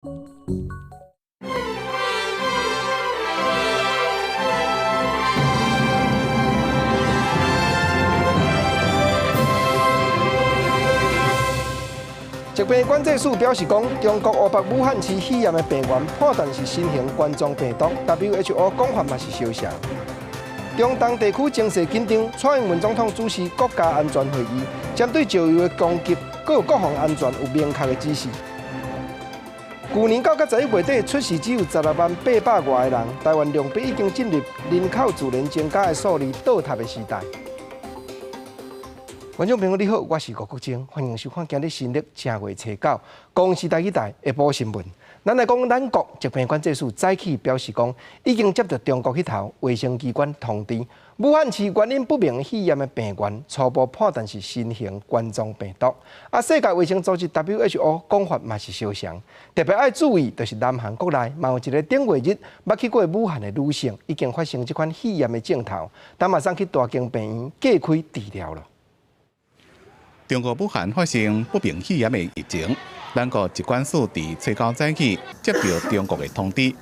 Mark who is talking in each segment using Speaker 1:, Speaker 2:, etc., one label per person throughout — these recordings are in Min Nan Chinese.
Speaker 1: 疾病管制署表示講，中國湖北武漢市肺炎的病源判斷是新型冠狀病毒，WHO 講法嘛是相像。中東地區情勢緊張，蔡英文總統主持國家安全會議，針對石油的供給、閣有國防安全有明確的指示。舊年到11月底出世只有16萬800外個人，台灣量比已經進入人口自然增加的數字倒塌的時代。觀眾朋友你好，我是吳國楨，歡迎收看今日新曆正月初九，公視台語台下晡新聞。咱來講，咱國疾病管制署早起表示講，已經接到中國彼頭衛生機關通知，武漢市原因不明肺炎的病源初步判斷是新型冠狀病毒。啊，世界衛生組織 WHO 講法嘛是相像，特別愛注意，就是南韓國內嘛有一个頂月日捌去過武漢的女性，已經發生這款肺炎的症頭，但嘛送去大興病院隔開治療了。
Speaker 2: 中國武漢發生不明肺炎的疫情，咱國疾管署佇初九早起接到中國的通知，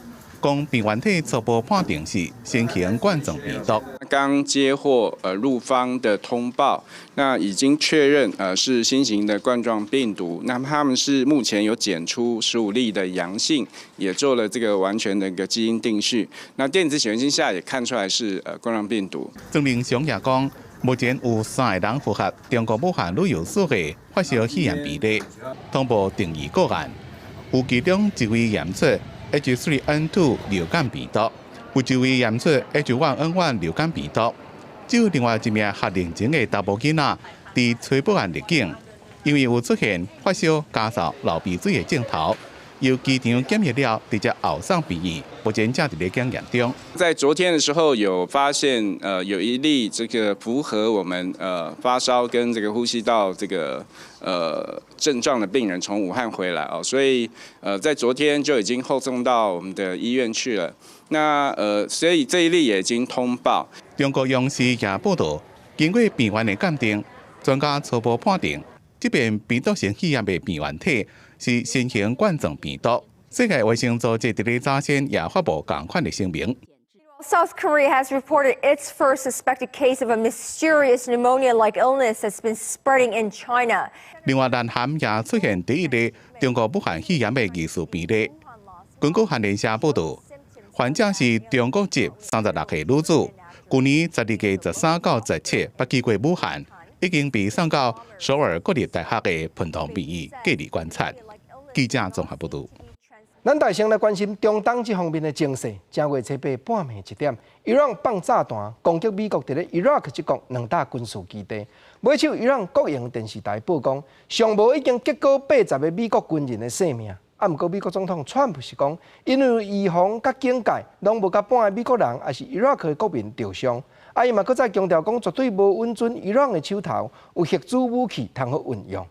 Speaker 2: 講病原體初步判定是新型冠狀病毒。
Speaker 3: 剛接獲陸方的通報，那已經確認是新型的冠狀病毒。那他們是目前有檢出15例的陽性，也做了這個完全的一個基因定序。那電子顯微鏡下也看出來是冠狀病毒。
Speaker 2: 曾寧雄也講，目前有三个人符合中國武漢旅遊史的發燒肺炎病例，通報定義個案。有其中一位驗出 H3N2 流感病毒，有一位驗出 H1N1 流感病毒。只有另外一名學齡前的查埔囡仔，佇崔保安入境，因為有出現發燒、咳嗽、流鼻水的症頭。由機場檢疫了，直接後送病院，目前正佇咧檢驗中。
Speaker 3: 在昨天的時候有發現，有一例這個符合我們發燒跟這個呼吸道這個症狀的病人從武漢回來哦，所以在昨天就已經後送到我們的醫院去了。那所以這一例也已經通報。
Speaker 2: 中國央視也報道，經過病原的鑑定，專家初步判定，這變病毒性肺炎的病原體是新型冠狀病毒。世界衛生組織佇咧早先也發布仝款的聲明。
Speaker 4: South Korea has reported its first suspected case of a mysterious pneumonia-like illness that's been spreading in China.
Speaker 2: 另外，南韓也出現第一例中國武漢肺炎的疑似病例。根據韓聯社報道，患者是中國籍36歲女子，舊年12月13到17捌去過武漢，已經被送到首爾國立大學的盆塘病院隔離觀察。記者綜合報道。
Speaker 1: 咱大先來關心中東這方面的情勢。正月初八半暝一點，伊朗放炸彈攻擊美國佇咧伊拉克這國兩大軍事基地。尾手伊朗國營電視台報講，上無已經結果80個美國軍人的性命。啊，毋過美國總統川普是講，因為預防佮警戒，攏無共半个美國人，抑是伊拉克的國民著傷。啊，伊嘛閣再強調講，絕對無允准伊朗的手頭有核子武器通好運用。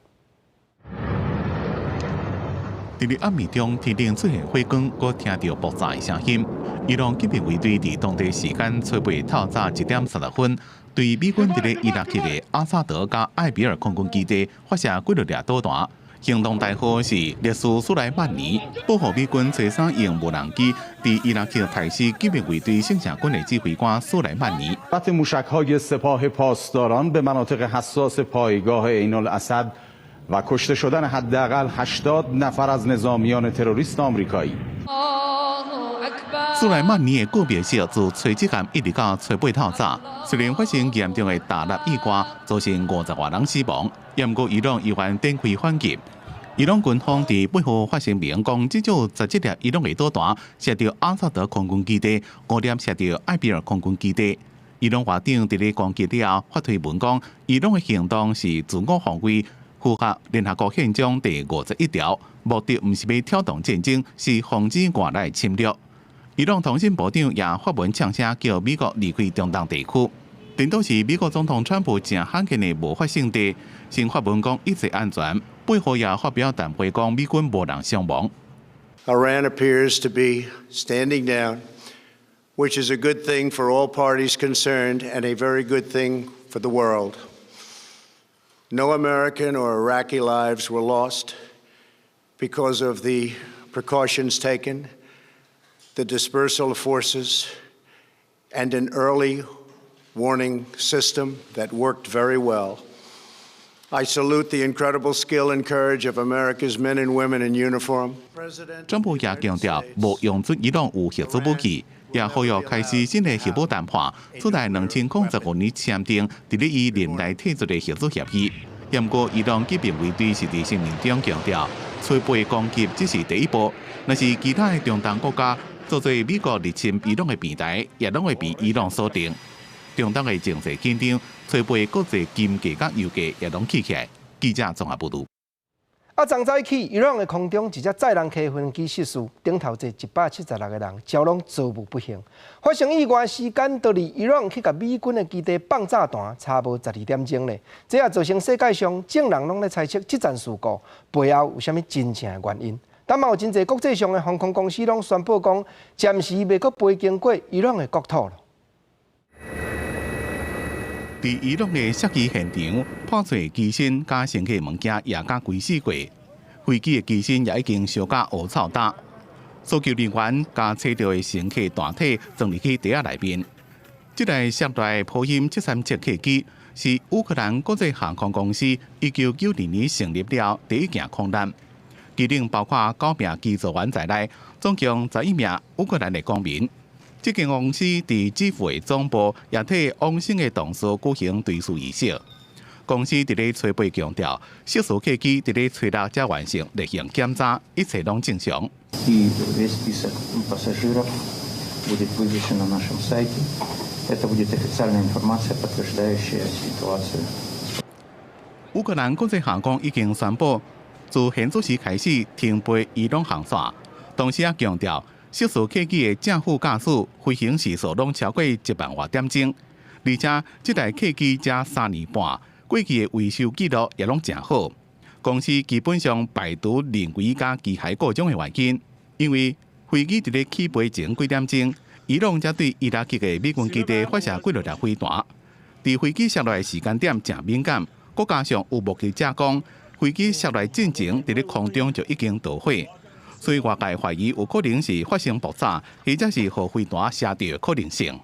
Speaker 2: 佇咧暗暝中，天頂出現火光，閣聽著爆炸的聲音。伊朗革命衛隊佇當地時間初八透早1點30分，對美軍佇咧伊拉克的阿薩德佮艾比爾空軍基地發射幾落粒導彈。行動代號是烈士蘇萊曼尼，報復美軍初三用無人機佇伊拉克殺死革命衛隊聖戰軍的指揮官蘇萊曼尼。
Speaker 5: موشک‌های سپاه پاسداران به مناطق حساس پایگاه عین الاسد و کشته شدن حداقل 80 نفر از نظامیان تروریست آمریکایی.
Speaker 2: 蘇萊曼尼的告別式自初七暗一直到初八透早，雖然發生嚴重的彈落意外，造成50外人死亡，毋過伊朗依然展開反擊。伊朗軍方佇8號發聲明講，至少17粒伊朗的導彈射著阿薩德空軍基地，5粒射著艾比爾空軍基地。伊朗外長佇咧攻擊了後發推文講，伊朗的行動是自我防衛，符合聯合國憲章第51條，目的毋是欲挑動戰爭，是防止外來侵略。伊朗通訊部長也發文嗆聲，叫美國離開中東地區。顛倒是美國總統川普誠罕見的無發生地，先發文講一切安全，8號也發表談話講美軍無人傷亡。
Speaker 6: Iran appears to be standing down, which is a good thing for all parties concerned and a very good thing for the world. No American or Iraqi lives were lost because of the precautions taken, the dispersal of forces, and an early warning system that worked very well. I salute the incredible skill and courage of America's men and women in uniform.
Speaker 2: 川普也強調，無容准伊朗有核子武器，也呼籲開始新的核武談判，取代2015年簽訂佇咧伊任內退出的核子協議。毋過，伊朗革命衛隊是佇聲明中強調，吹飛攻擊只是第一步，若是其他的中東國家做做美國入侵伊朗的平台，也攏會被伊朗鎖定。中東的情勢緊張，吹飛國際金價佮油價也攏起起來。記者綜合報導。
Speaker 1: 啊，昨早起，伊朗的空中一隻載人客飛機失事，頂頭坐176個人，全攏遭遇不幸。發生意外時間，都離伊朗去共美軍的基地放炸彈，差無12點鐘咧。這也造成世界上眾人攏咧猜測，這場事故背後有啥物真正的原因。但嘛有真濟國際上的航空公司攏宣布講，暫時袂閣飛經過伊朗的國土了。
Speaker 2: 佇伊朗的摔機現場，破碎機身佮乘客物件也佮規死過，飛機的機身也已經燒甲烏臭焦。搜救人員共揣著的乘客大體裝入去袋仔內面。這台摔落的波音737客機是烏克蘭國際航空公司1992年成立了第一架空難，機頂包括九名機組員在內，總共11名烏克蘭的公民。這間公司佇基輔的總部也替往生的同事舉行追思儀式。公司佇咧初八強調，失事客機佇咧初六才完成例行檢查，一切攏正常。
Speaker 7: И весь список пассажиров будет вывешен на нашем сайте. Это будет официальная информация, подтверждающая ситуацию.
Speaker 2: 烏克蘭國際航空已經宣布，自現這時開始停飛伊朗航線，同時也強調，失事客機的正副駕駛飛行時數攏超過1萬外點鐘，而且這台客機才3年半，過去的維修記錄也攏誠好。公司基本上排除人為佮機械故障的原因，因為飛機佇咧起飛前幾點鐘，伊朗才對伊拉克的美軍基地發射幾落粒飛彈。佇飛機摔落的時間點誠敏感，閣加上有目擊者講，飛機摔落進前佇咧空中就已經導火。所以外界懷疑有可能是發生爆炸，或者是予飛彈射著的可能性。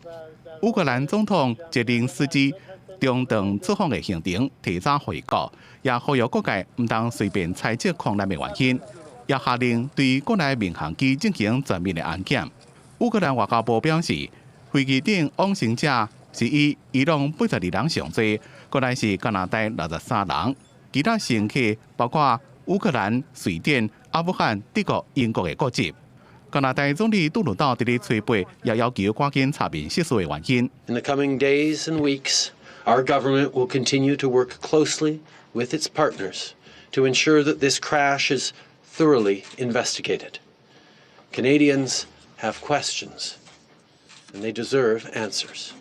Speaker 2: 烏克蘭總統澤連斯基中斷出訪的行程提早回國，也呼籲各界毋通隨便猜測空難的原因，也下令對國內民航機進行全面的安檢。烏克蘭外交部表示，飛機頂往生者是以伊朗82人上濟，過來是加拿大63人，其他乘客包括烏克蘭、瑞典、阿富汗、德國、英國的國籍。加拿大總理杜魯道佇咧初八也要求趕緊查明失事的原因。
Speaker 8: In the coming days and weeks, our government will continue to work closely with its partners to ensure that this crash is thoroughly investigated. Canadians have questions, and they deserve answers.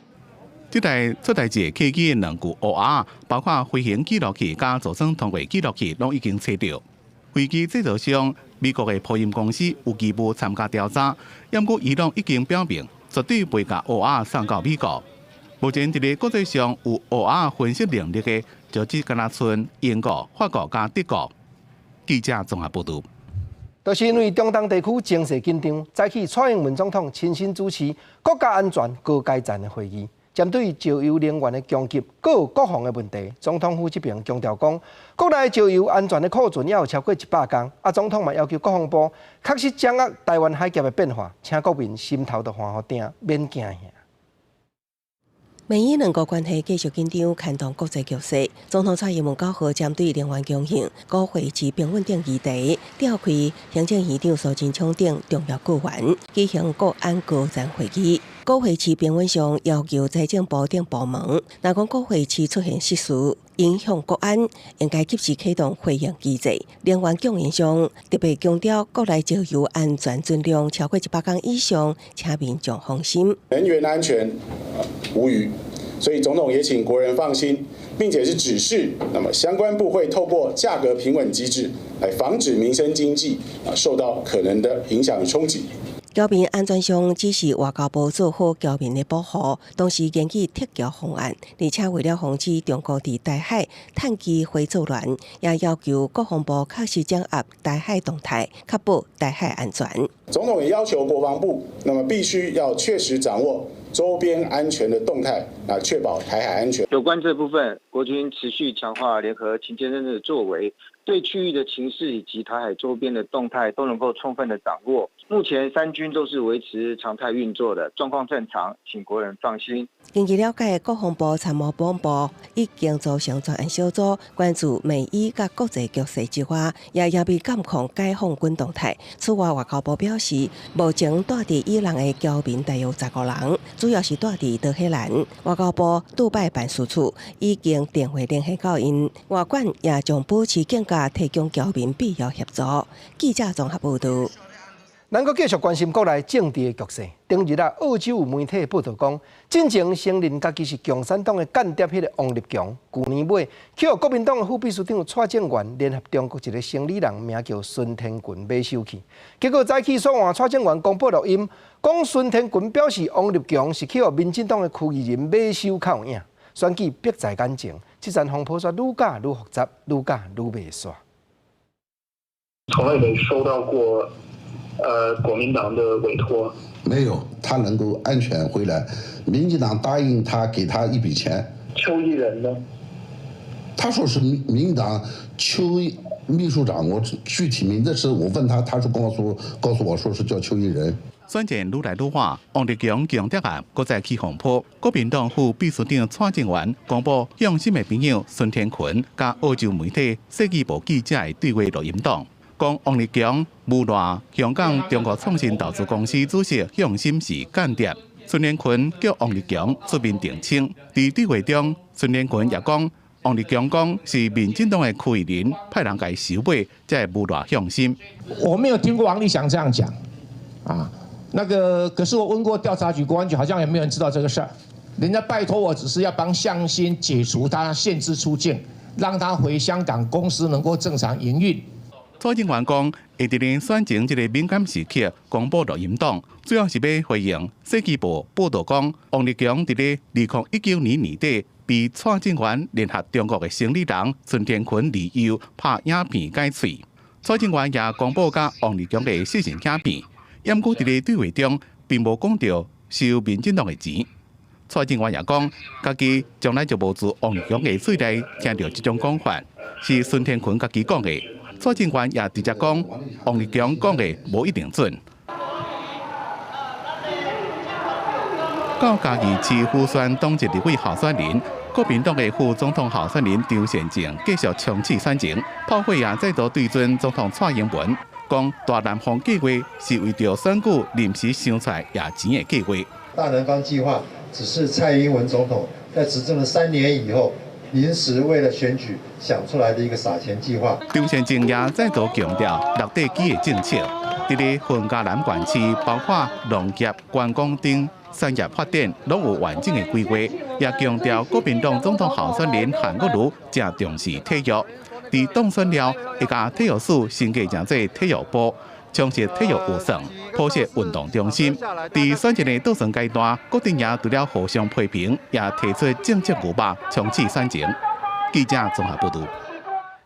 Speaker 2: 這台出代誌的客機的兩具烏鴉，包括飛行記錄器佮座艙通話記錄器，攏已經揣著。飛機製造商美國的波音公司有義務參加調查，毋過伊朗已經表明絕對袂共烏鴉送到美國。目前佇咧國際上有烏鴉分析能力的，就只敢若賰英國、法國佮德國。記者綜合報導。
Speaker 1: 就是因為中東地區情勢緊張，早起蔡英文總統親身主持國家安全高階層的會議。針對石油能源的供給，閣有國防的問題，總統府這邊強調講，國內石油安全的庫存猶有超過100工。啊，總統嘛要求國防部確實掌握臺灣海峽的變化，請國民心頭著予定，免驚嚇。
Speaker 9: 美伊兩國關係繼續緊張，牽動國際局勢。總統蔡英文9號針對能源供應、國會及平穩等議題，召開行政院長蘇貞昌等重要閣員，舉行國安高層會議。國會市平穩上要求財政部等部門，若講國會市出現失事，影響國安，應該及時啟動回應機制。能源供應上特別強調，國內石油安全存量超過100工以上，請民眾放心。
Speaker 3: 能源安全無虞，所以總統也請國人放心，並且是指示，那麼相關部會透過價格平穩機制來防止民生經濟受到可能的影響與衝擊。
Speaker 9: 僑民安全上只是外交部做好僑民的保護，同時研擬撤僑方案，而且為了防止中國佇台海趁機會作亂，也要求國防部確實掌握台海動態，確保台海安全。
Speaker 10: 總統也要求國防部，那麼必須要確實掌握周邊安全的動態，啊，確保台海安全。
Speaker 11: 有關這部分，國軍持續強化聯合勤監偵的作為，對區域的情勢以及台海周邊的動態都能夠充分的掌握。目前三軍都是維持常態運作的，狀況正常，請國人放心。
Speaker 9: 根據了解，國防部參謀本部已經組成專案小組，關注美伊佮國際局勢之外，也嚴密監控解放軍動態。此外，外交部表示，目前蹛佇伊朗的僑民大約15人，主要是蹛佇德黑蘭。外交部杜拜辦事處已經電話聯繫到𪜶，外管也將保持警覺，提供僑民必要協助。記者綜合報導。
Speaker 1: 咱閣繼續關心國內政治的局勢。頂日啊，澳洲有媒體報導講，進前承認家己是共產黨的間諜彼个王立強，舊年尾去予國民黨的副秘書長蔡正元聯合中國一個生理人，名叫孫天群買收去。結果早起煞換蔡正元公布錄音，講孫天群表示王立強是去予民進黨的區議員買收較有影。選舉迫在眼前，這陣風波煞愈攪愈複雜，愈攪愈袂煞。
Speaker 12: 從來沒收到過。國民黨的委託
Speaker 13: 沒有，他能夠安全回來。民進黨答應他，給他一筆錢。
Speaker 12: 邱義仁呢？
Speaker 13: 他說是民進黨邱秘書長，我具體名字是我問他，他說告訴我說是叫邱義仁。
Speaker 2: 選戰愈來愈熱，王立強共諜案閣再起風波。國民黨副秘書長蔡正元公布向心的朋友孫天群佮澳洲媒體世紀報記者的對話錄音檔。講王立強誣賴香港中國創新投資公司主席向心是間諜，孫天群叫王立強出面澄清。佇對話中，孫天群也講王立強講是民進黨的區議員派人共收買，才會誣賴向心。
Speaker 14: 我沒有聽過王立強這樣講，啊，那個可是我問過調查局、國安局，好像也沒有人知道這個事兒。人家拜託我，只是要幫向心解除他限制出境，讓他回香港公司能夠正常營運。
Speaker 2: 蔡正元講，會佇咧選前這个敏感時刻公布錄音檔，主要是欲回應《世紀報》報導講，王立強佇咧2019年年底被蔡正元聯合中國的生理人孫天群利誘拍影片解喙。蔡正元也公布佮王立強的視訊影片，毋過佇咧對話中並無講著收民進黨的錢。蔡正元也講，家己從來就無自王立強的喙內聽著這種講法，是孫天群家己講的。蔡正元也直接講，王立強講的無一定準。到嘉義市輔選黨籍立委候選人，國民黨的副總統候選人張善政繼續衝刺選情，炮火也再度對準總統蔡英文，講大南方計劃是為著選舉臨時想出來掖錢的計劃。
Speaker 15: 大南方計劃只是蔡英文總統在執政了3年以後，臨時為了選舉想出來的一個撒錢計劃。
Speaker 2: 張善政也再度強調六地基的政策，佇咧雲嘉南縣市，包括農業、觀光等產業發展，攏有完整的規劃。也強調國民黨總統候選人韓國瑜誠重視體育，佇當選了會共體育署升格成做體育部，充實體育預算，鋪設運動中心。佇選戰的倒算階段，各陣營除了互相批評，也提出政策牛肉，衝刺選情。記者綜合報導。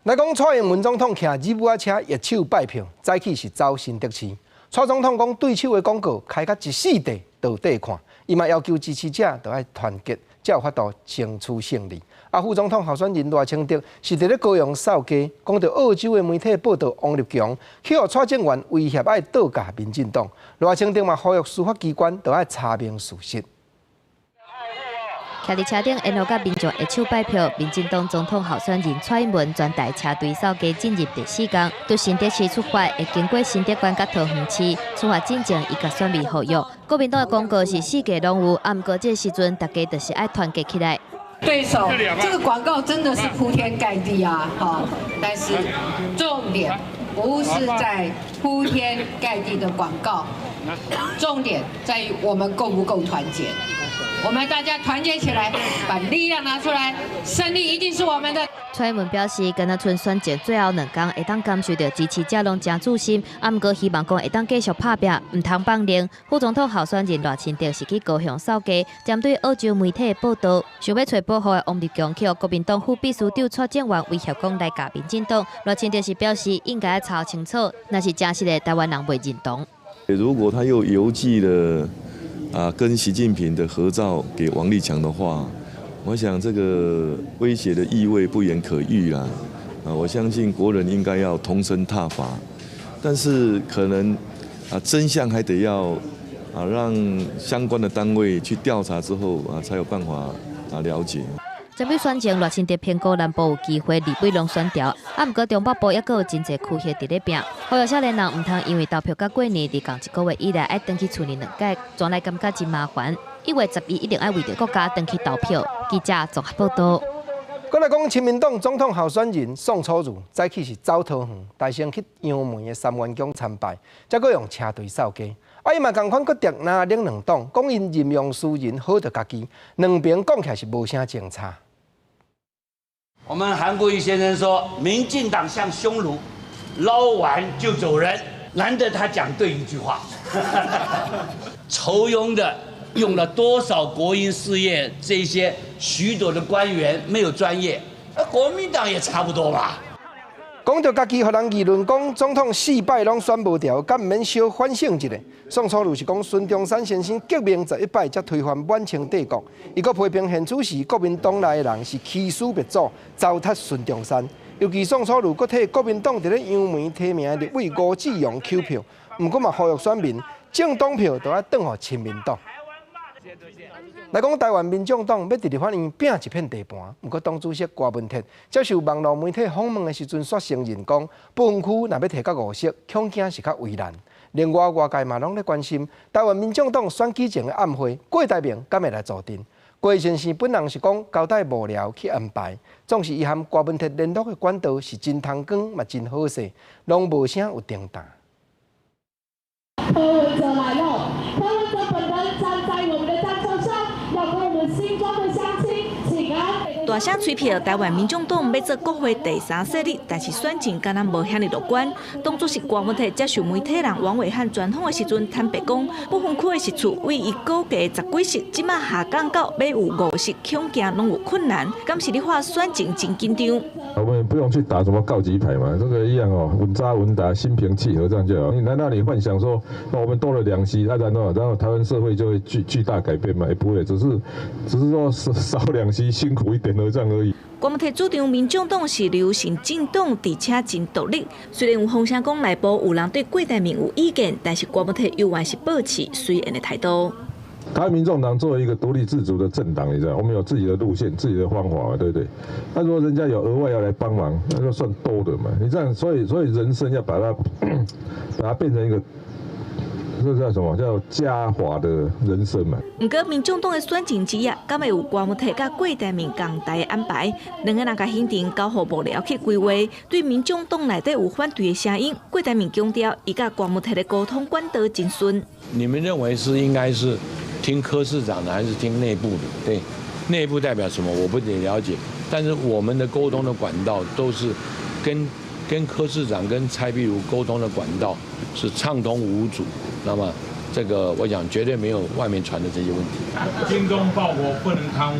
Speaker 1: 來講蔡英文總統騎吉普車易手拜票，早起是走新竹市。蔡總統講對手的廣告開甲一四塊都綴看，伊嘛要求支持者著愛團結，才有法度爭取勝利。啊，副總統候選人賴清德是佇咧高雄掃街，講著澳洲的媒體報導王立強去予蔡正元威脅愛倒軋民進黨，賴清德嘛呼籲司法機關著愛查明事實。
Speaker 16: 徛佇車頂，沿路佮民眾握手拜票。民進黨總統候選人蔡英文全台車隊掃街進入第四工，對新竹市出發，會經過新竹縣佮桃園市。出發進前，伊共選民呼籲，國民黨的廣告是四界攏有，啊，毋過這個時陣，大家就是愛團結起來。
Speaker 17: 對手，這個廣告真的是鋪天蓋地啊！哈，但是重點不是在鋪天蓋地的廣告，重點在於我們夠不夠團結。我們大家團結起來，把力量拿出來，勝利一定是我們的。
Speaker 16: 蔡英文表示，敢若賰選戰最後兩工會當感受著支持者攏誠熱心，啊，毋過希望講會當繼續拍拚，毋通放任。副總統候選人賴清德是去高雄掃街，針對澳洲媒體的報導，想欲揣保護的王立強去予國民黨副秘書長蔡正元威脅講來共民進黨，賴清德是表示應該查清楚，若是真實的台灣人袂認同。
Speaker 18: 如果他又郵寄了跟習近平的合照給王立強的話，我想這個威脅的意味不言可喻啦。我相信國人應該要同聲撻伐，但是可能真相還得要讓相關的單位去調查之後才有辦法了解。
Speaker 16: 針對選情，賴清德評估南部有機會二比零選掉，啊，毋過中北部猶閣有真濟區域佇咧拚。呼籲少年人毋通因為投票佮過年佇仝一個月以內愛轉去厝裡兩屆，轉來感覺真麻煩。1月11一定愛為著國家轉去投票。記者綜合報導。
Speaker 1: 閣來講，親民黨總統候選人宋楚瑜早起是走桃園，台先去楊梅的三元宮參拜，才閣用車隊掃街。啊，伊嘛仝款閣諜藍綠兩黨，講𪜶任用私人好著家己，兩邊講起來是無啥相差。
Speaker 19: 我們韓國瑜先生說，民進黨像匈奴，撈完就走人，難得他講對一句話。酬庸的用了多少國營事業，這些許多的官員沒有專業，國民黨也差不多吧。
Speaker 1: 講著家己，予人議論講總統四擺攏選無著，敢毋免小反省一下？宋楚瑜是講孫中山先生革命11擺才推翻滿清帝國，伊閣批評現此時國民黨內的人是欺師滅祖，糟蹋孫中山。尤其宋楚瑜閣替國民黨佇咧楊梅提名的立委吳志榮抾票，毋過嘛呼籲選民政黨票著愛轉予親民黨。來講台灣民眾黨欲佇立法院拚一片地盤，毋過黨主席郭文鐵接受網路媒體訪問的時陣，煞承認講，不分區若欲提到五席，恐驚是較為難。另外外界嘛攏咧關心台灣民眾黨選舉前的暗會，郭台銘敢會來助陣？郭先生本人是講交代幕僚去安排，總是伊和郭文鐵聯絡的管道是真通光嘛真好勢，攏無啥有停頓。
Speaker 20: 柯文哲來了，柯文哲本人站在我們的戰場上，要跟我們新莊的鄉親請安。
Speaker 21: 大聲催票，台灣民眾黨欲做國會第三勢力，但是選情敢若無遐爾樂觀。黨主席郭文鐵接受媒體人王偉漢專訪的時陣，坦白講，不分區的席次為伊估計十幾席，這馬下降到欲有五席，恐驚攏有困難。敢是咧話選情真緊張。
Speaker 22: 我們不用去打什麼告急牌嘛，這個一樣哦，穩紮穩打，心平氣和這樣就好。你難道你幻想說，我們多了兩席，然後台灣社會就會巨大改變嘛？也不會，只是說少兩席辛苦一點而這樣而已。
Speaker 21: 郭文鐵主張民眾黨是流行政黨，而且真獨立。雖然有風聲講內部有人對郭台銘有意見，但是郭文鐵猶原是保持隨緣的態度。
Speaker 22: 台灣民眾黨作為一個獨立自主的政黨，你知道，我們有自己的路線、自己的方法，對不對？那如果人家有額外要來幫忙，那就算多的嘛。你這樣，所以人生要把它變成一個。這叫什麼？叫加法的人生嘛。
Speaker 21: 毋過，民眾黨的選情之夜，敢會有郭文鐵佮郭台銘仝台的安排？兩個人共行程交予幕僚去規劃。對民眾黨內底有反對的聲音，郭台銘強調，伊佮郭文鐵的溝通管道真順。
Speaker 23: 你們認為是應該是聽柯市長的，還是聽內部的？對，內部代表什麼？我不得了解。但是我們的溝通的管道都是跟柯市長、跟蔡壁如溝通的管道是暢通無阻。那麼，這個我想絕對沒有外面傳的這些問題。
Speaker 24: 精忠報國不能貪污。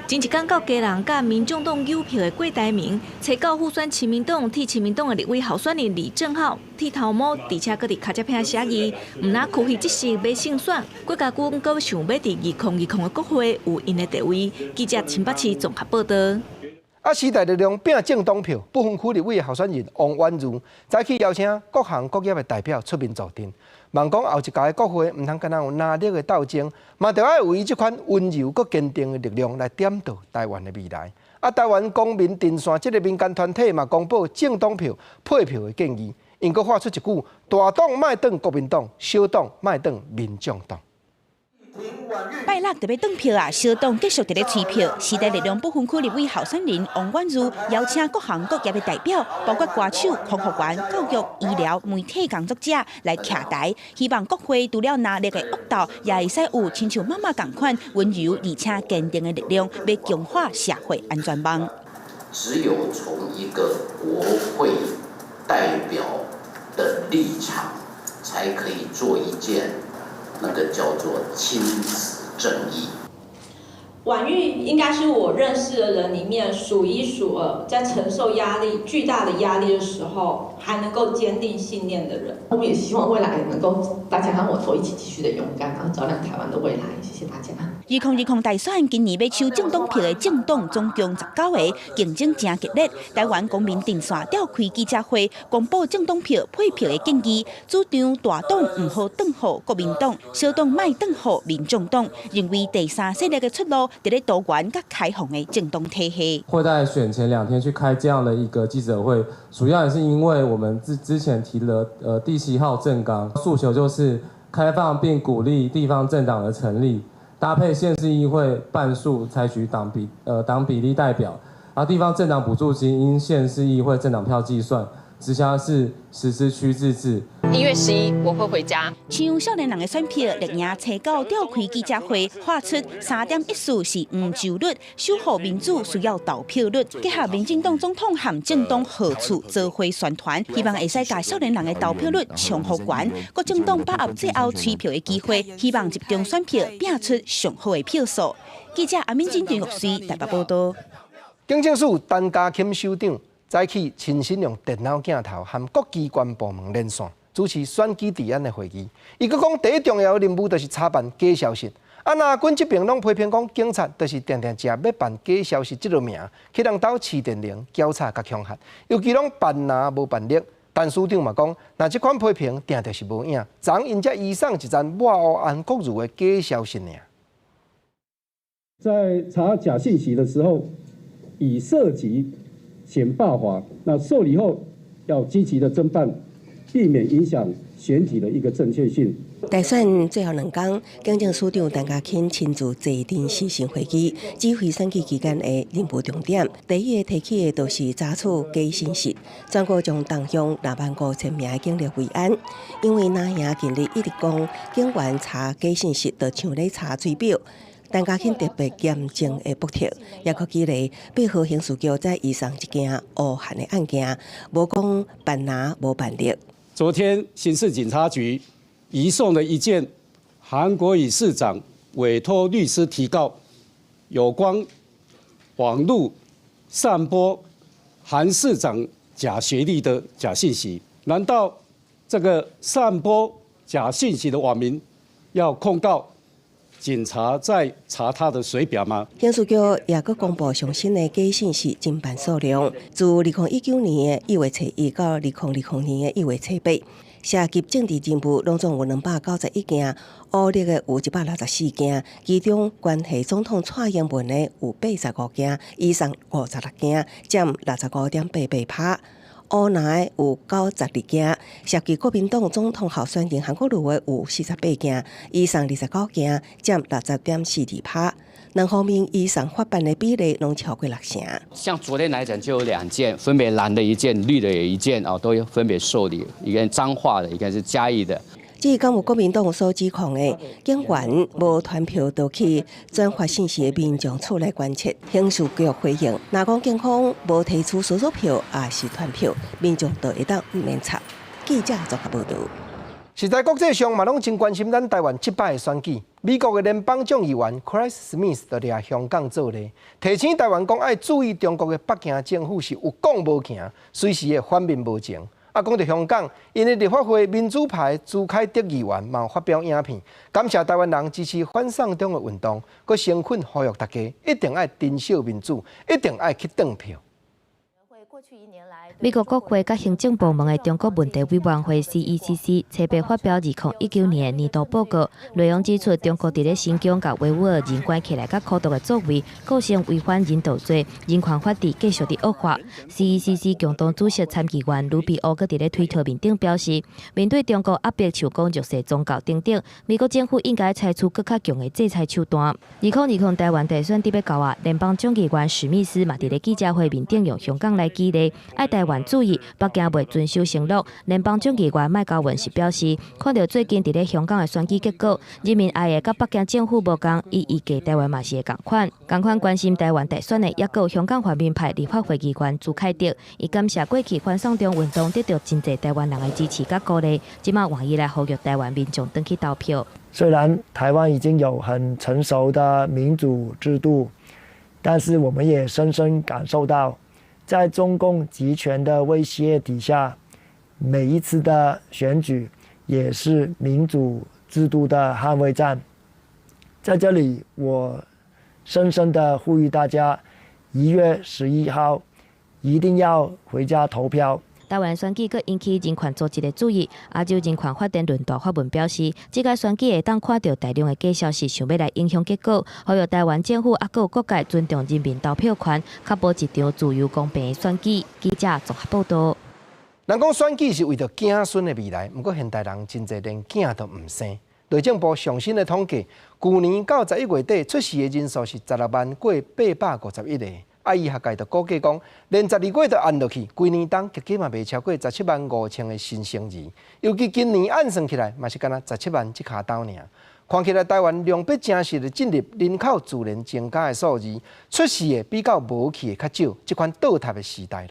Speaker 21: 前一工到基隆佮民眾黨搝票的郭台銘，揣到輔選親民黨替親民黨的立委候選人李正皓剃頭毛，而且閣佇尻脊骿寫字，毋但區域這席欲勝選，郭家軍閣想欲佇2020的國會有𪜶的地位。記者陳北市綜合報導。
Speaker 1: 啊！時代力量拚政黨票，不分區立委候選人王婉諭早起邀請各行各業的代表出面助陣，望講後一屆的國會毋通干焦有藍綠的鬥爭，嘛著愛有伊這款溫柔閣堅定的力量來點導台灣的未來。啊！台灣公民陣線這個民間團體嘛公布政黨票配票的建議，𪜶閣喊出一句：大黨莫轉國民黨，小黨莫轉民眾黨。
Speaker 4: 拜六就欲轉票啊！小黨繼續佇咧催票。時代力量不分區立委候選人王婉諭邀請各行各業的代表，包括歌手、空服員、教育、醫療、媒體工作者來徛台，希望國會除了藍綠的惡鬥，也會使有親像媽媽仝款溫柔而且堅定的力量，欲強化社會安全網。
Speaker 5: 只有從一個國會代表的立場，才可以做一件那個叫做親子正義。
Speaker 6: 婉諭應該是我認識的人裡面數一數二，在承受壓力巨大的壓力的時候，還能夠堅定信念的人。
Speaker 7: 我們也希望未來能夠大家和我都一起繼續的勇敢，然後照亮台灣的未來。謝謝大家。
Speaker 4: 2020大選今年欲搶政黨票的政黨總共19个，競爭誠激烈。台灣公民陣線召開記者會，公布政黨票配票的建議，主張大黨毋好轉予國民黨，小黨莫轉予民眾黨，認為第三勢力的出路佇咧多元佮開放的政黨體系。
Speaker 25: 會在選前2天去開這樣的一個記者會，主要也是因為我們之前提了第7號政綱，訴求就是開放並鼓勵地方政黨的成立。搭配縣市議會半數採取黨比例代表，而地方政黨補助金應縣市議會政黨票計算，直轄市實施區自治。
Speaker 26: 1月11，我會回家。
Speaker 4: 像少年人的選票，力贏初九召開記者會，喊出3.14是黃州率，守護民主需要投票率。結合民進黨總統和政黨合署做會宣傳，希望會使共少年人的投票率衝予懸。各政黨把握最後催票的機會，希望集中選票，拼出上好的票數。記者阿敏金、陳玉水台北報道。
Speaker 1: 警政署陳家欽首長早起親身用電腦鏡頭和各機關部門連線，主持選舉治安的會議。伊閣講，第一重要的任務就是查辦假消息。啊，藍軍這邊攏批評講，警察就是定定藉欲辦假消息這个名，去人兜飼電鈴、攪吵佮恐嚇，尤其攏扮藍無扮綠。陳署長嘛講，若這款批評定定是無影，昨𪜶才移送一層抹烏韓國瑜的假消息爾。
Speaker 27: 在查假信息的時候，已涉及選罷法，那受理後要積極的偵辦，避免影響選舉的一個正確性。
Speaker 9: 大選最後2工，警政署長陳家欽親自坐鎮視訊會議，指揮選舉期間的任務重點。第一个提起的就是查處假信息，全國將動用6萬5千名的警力維安。因為藍營近日一直講警員查假信息，就像咧查水表。陳家欽特別嚴正的駁斥，也閣舉例，八號刑事局在移送一件烏韓的案件，無講扮藍無扮綠。
Speaker 28: 昨天刑事警察局移送了一件韓國瑜市長委託律師提告有關網路散播韓市長假學歷的假信息，難道這個散播假信息的網民要控告警察在查他的水表嗎？
Speaker 9: 刑事局也閣公布上新的假信息偵辦數量，自2019年的1月1到2020年的1月8，涉及政治人物攏總有291件，烏綠的有164件，其中關係總統蔡英文的有85件，移送56件，佔65.88%。烏藍的有92件，涉及國民黨總統候選人韓國瑜的有48件，移送29件，佔60.42%。兩方面移送法辦的比例攏超過六成。
Speaker 29: 像昨天來講就有兩件，分別藍的一件，綠的也一件啊，都分別受理，一個彰化的，一個是嘉義的。
Speaker 9: 至於敢有國民黨所指控的警員無傳票就去轉發信息的民眾厝內關切，刑事局回應，若講警方無提出索索票，抑是傳票，民眾就會當毋免插。記者綜合報導。
Speaker 1: 實在國際上嘛，攏真關心咱台灣這擺的選舉。美國的聯邦眾議員 Chris Smith 就掠香港做例，提醒台灣講愛注意中國的北京政府是有講無行，隨時會反面無情。啊，講著香港，𪜶的立法會民主派朱凱廸議員嘛有發表影片，感謝台灣人支持反送中的運動，閣誠懇呼籲大家一定愛珍惜民主，一定愛去轉票。
Speaker 16: 美國國會佮行政部門的中國問題委員會（CECC）初八發表2019年的年度報告，內容指出中國佇咧新疆佮維吾爾人關起來佮苦毒的作為，構成違反人道罪，人權法治繼續佇惡化。CECC 共同主席參議員盧比歐閣佇咧推特面頂表示，面對中國壓迫像講弱勢宗教等等，美國政府應該採取閣較強的制裁手段。2020台灣大選佇欲到啊，聯邦眾議員史密斯嘛佇咧記者會面頂用香港來舉例，愛台灣注意，北京袂遵守承諾。聯邦眾議員麥高文是表示，看著最近佇咧香港的選舉結果，人民愛的佮北京政府無仝，伊預計台灣嘛是會仝款。仝款關心台灣大選的，猶閣有香港泛民派立法會議員朱凱廸，伊感謝過去反送中運動得著真濟台灣人的支持佮鼓勵，這馬換伊來呼籲台灣民眾轉去投票。
Speaker 2: 雖然台灣已經有很成熟的民主制度，但是我們也深深感受到，在中共極權的威脅底下，每一次的選舉也是民主制度的捍衛戰。在這裡，我深深的呼籲大家，1月11號一定要回家投票。
Speaker 16: 台灣選舉閣引起人權組織的注意。亞洲人權發展論壇發文表示，這屆選舉會當看著大量的假消息，想欲來影響結果，呼籲台灣政府猶閣有各界尊重人民投票權，確保一場自由公平的選舉。記者綜合報導。
Speaker 1: 人講選舉是為著子孫的未來，毋過現代人真濟連囝都毋生。內政部上新的統計，舊年到11月底出世的人數是160,851個。啊！醫學界就估計講，連12月都按落去，規年冬結果嘛袂超過17萬5千個新生兒。尤其今年按算起來，嘛是干焦十七萬這跤頭爾。看起來台灣量欲誠實的進入人口自然增加的數字，出世的比較無去的較少，這款倒塌的時代囉。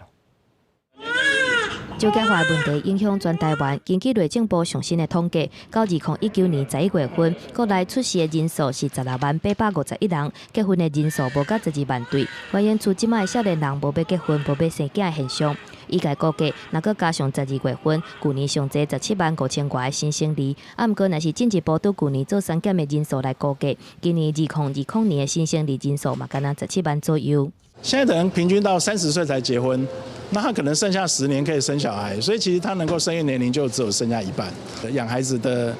Speaker 16: 少子化問題影響全台灣。根據內政部上新的統計，到2019年11月份，國內出世的人數是160,851人，結婚的人數無到12萬對，反映出這馬的少年人無欲結婚、無欲生囝的現象。醫界估計，若閣加上12月份，舊年上濟17萬5千外个新生兒，啊，毋過若是進一步對舊年做刪減的人數來估計，今年2020年的新生兒人數嘛，干焦十七萬左右。
Speaker 3: 現在的人平均到30歲才結婚，那他可能剩下10年可以生小孩，所以其實他能夠生育年齡就只有剩下一半。養孩子的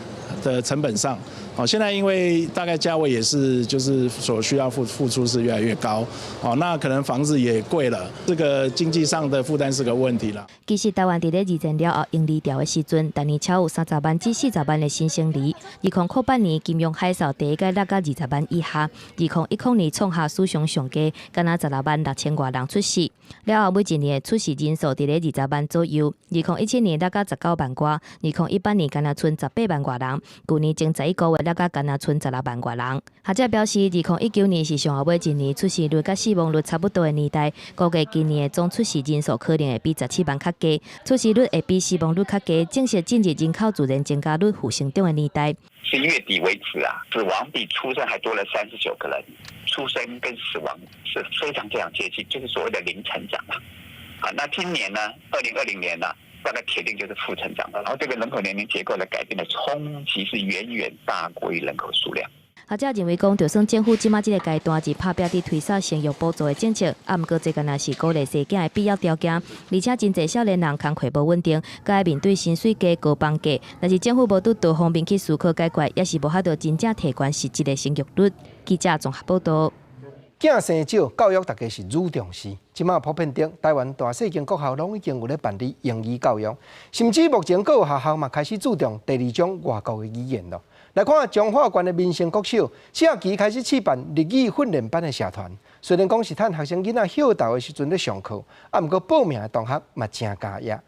Speaker 3: 成本上，哦，現在因為大概價位也是就是所需要付出是越來越高，哦，那可能房子也貴了，這個經濟上的負擔是個問題啦。
Speaker 16: 其實台灣佇咧二戰了後嬰兒潮的時陣，逐年超有30萬至40萬的新生兒。2008年金融海嘯第一擺落到20萬以下，2010年創下史上上低，干焦16萬6千外人出世。了後每一年的出世人數佇咧20萬左右。2017年落到19萬外，2018年干焦賰18萬外人，舊年前11個月落到干焦賰16萬外人。學者表示，2019年是上後尾一年出生率佮死亡率差不多的年代，估計今年的總出世人數可能會比十七萬較低，出生率會比死亡率較低，正式進入人口自然增加率負成長的年代。
Speaker 8: 11月底為止啊，死亡比出生還多了39個人，出生跟死亡是非常非常接近，就是所謂的零成長嘛。啊，那今年呢，2020年呢，大概鐵定就是負成長了。然後這個人口年齡結構的改變的衝擊是遠遠大過於人口數量。
Speaker 16: 學者認為講，就算政府這馬這个階段是拍拚佇推捒生育補助的政策，啊，毋過這敢若是鼓勵生囝的必要條件。而且真濟少年人工課無穩定，閣愛面對薪水低、高房價，若是政府無對多方面去思考解決，也是無法度真正提懸實質的生育率。記者綜合報導。
Speaker 1: 囝生少，教育大家是愈重視。這馬普遍頂，台灣大細間國校攏已經有咧辦理英語教育，甚至目前閣有學校嘛開始注重第二種外國的語言囉。來看彰化縣的民生國小，這學期開始試辦日語訓練班的社團。雖然講是趁學生囡仔歇晝的時陣咧上課，啊，毋過報名的同學嘛誠踴躍。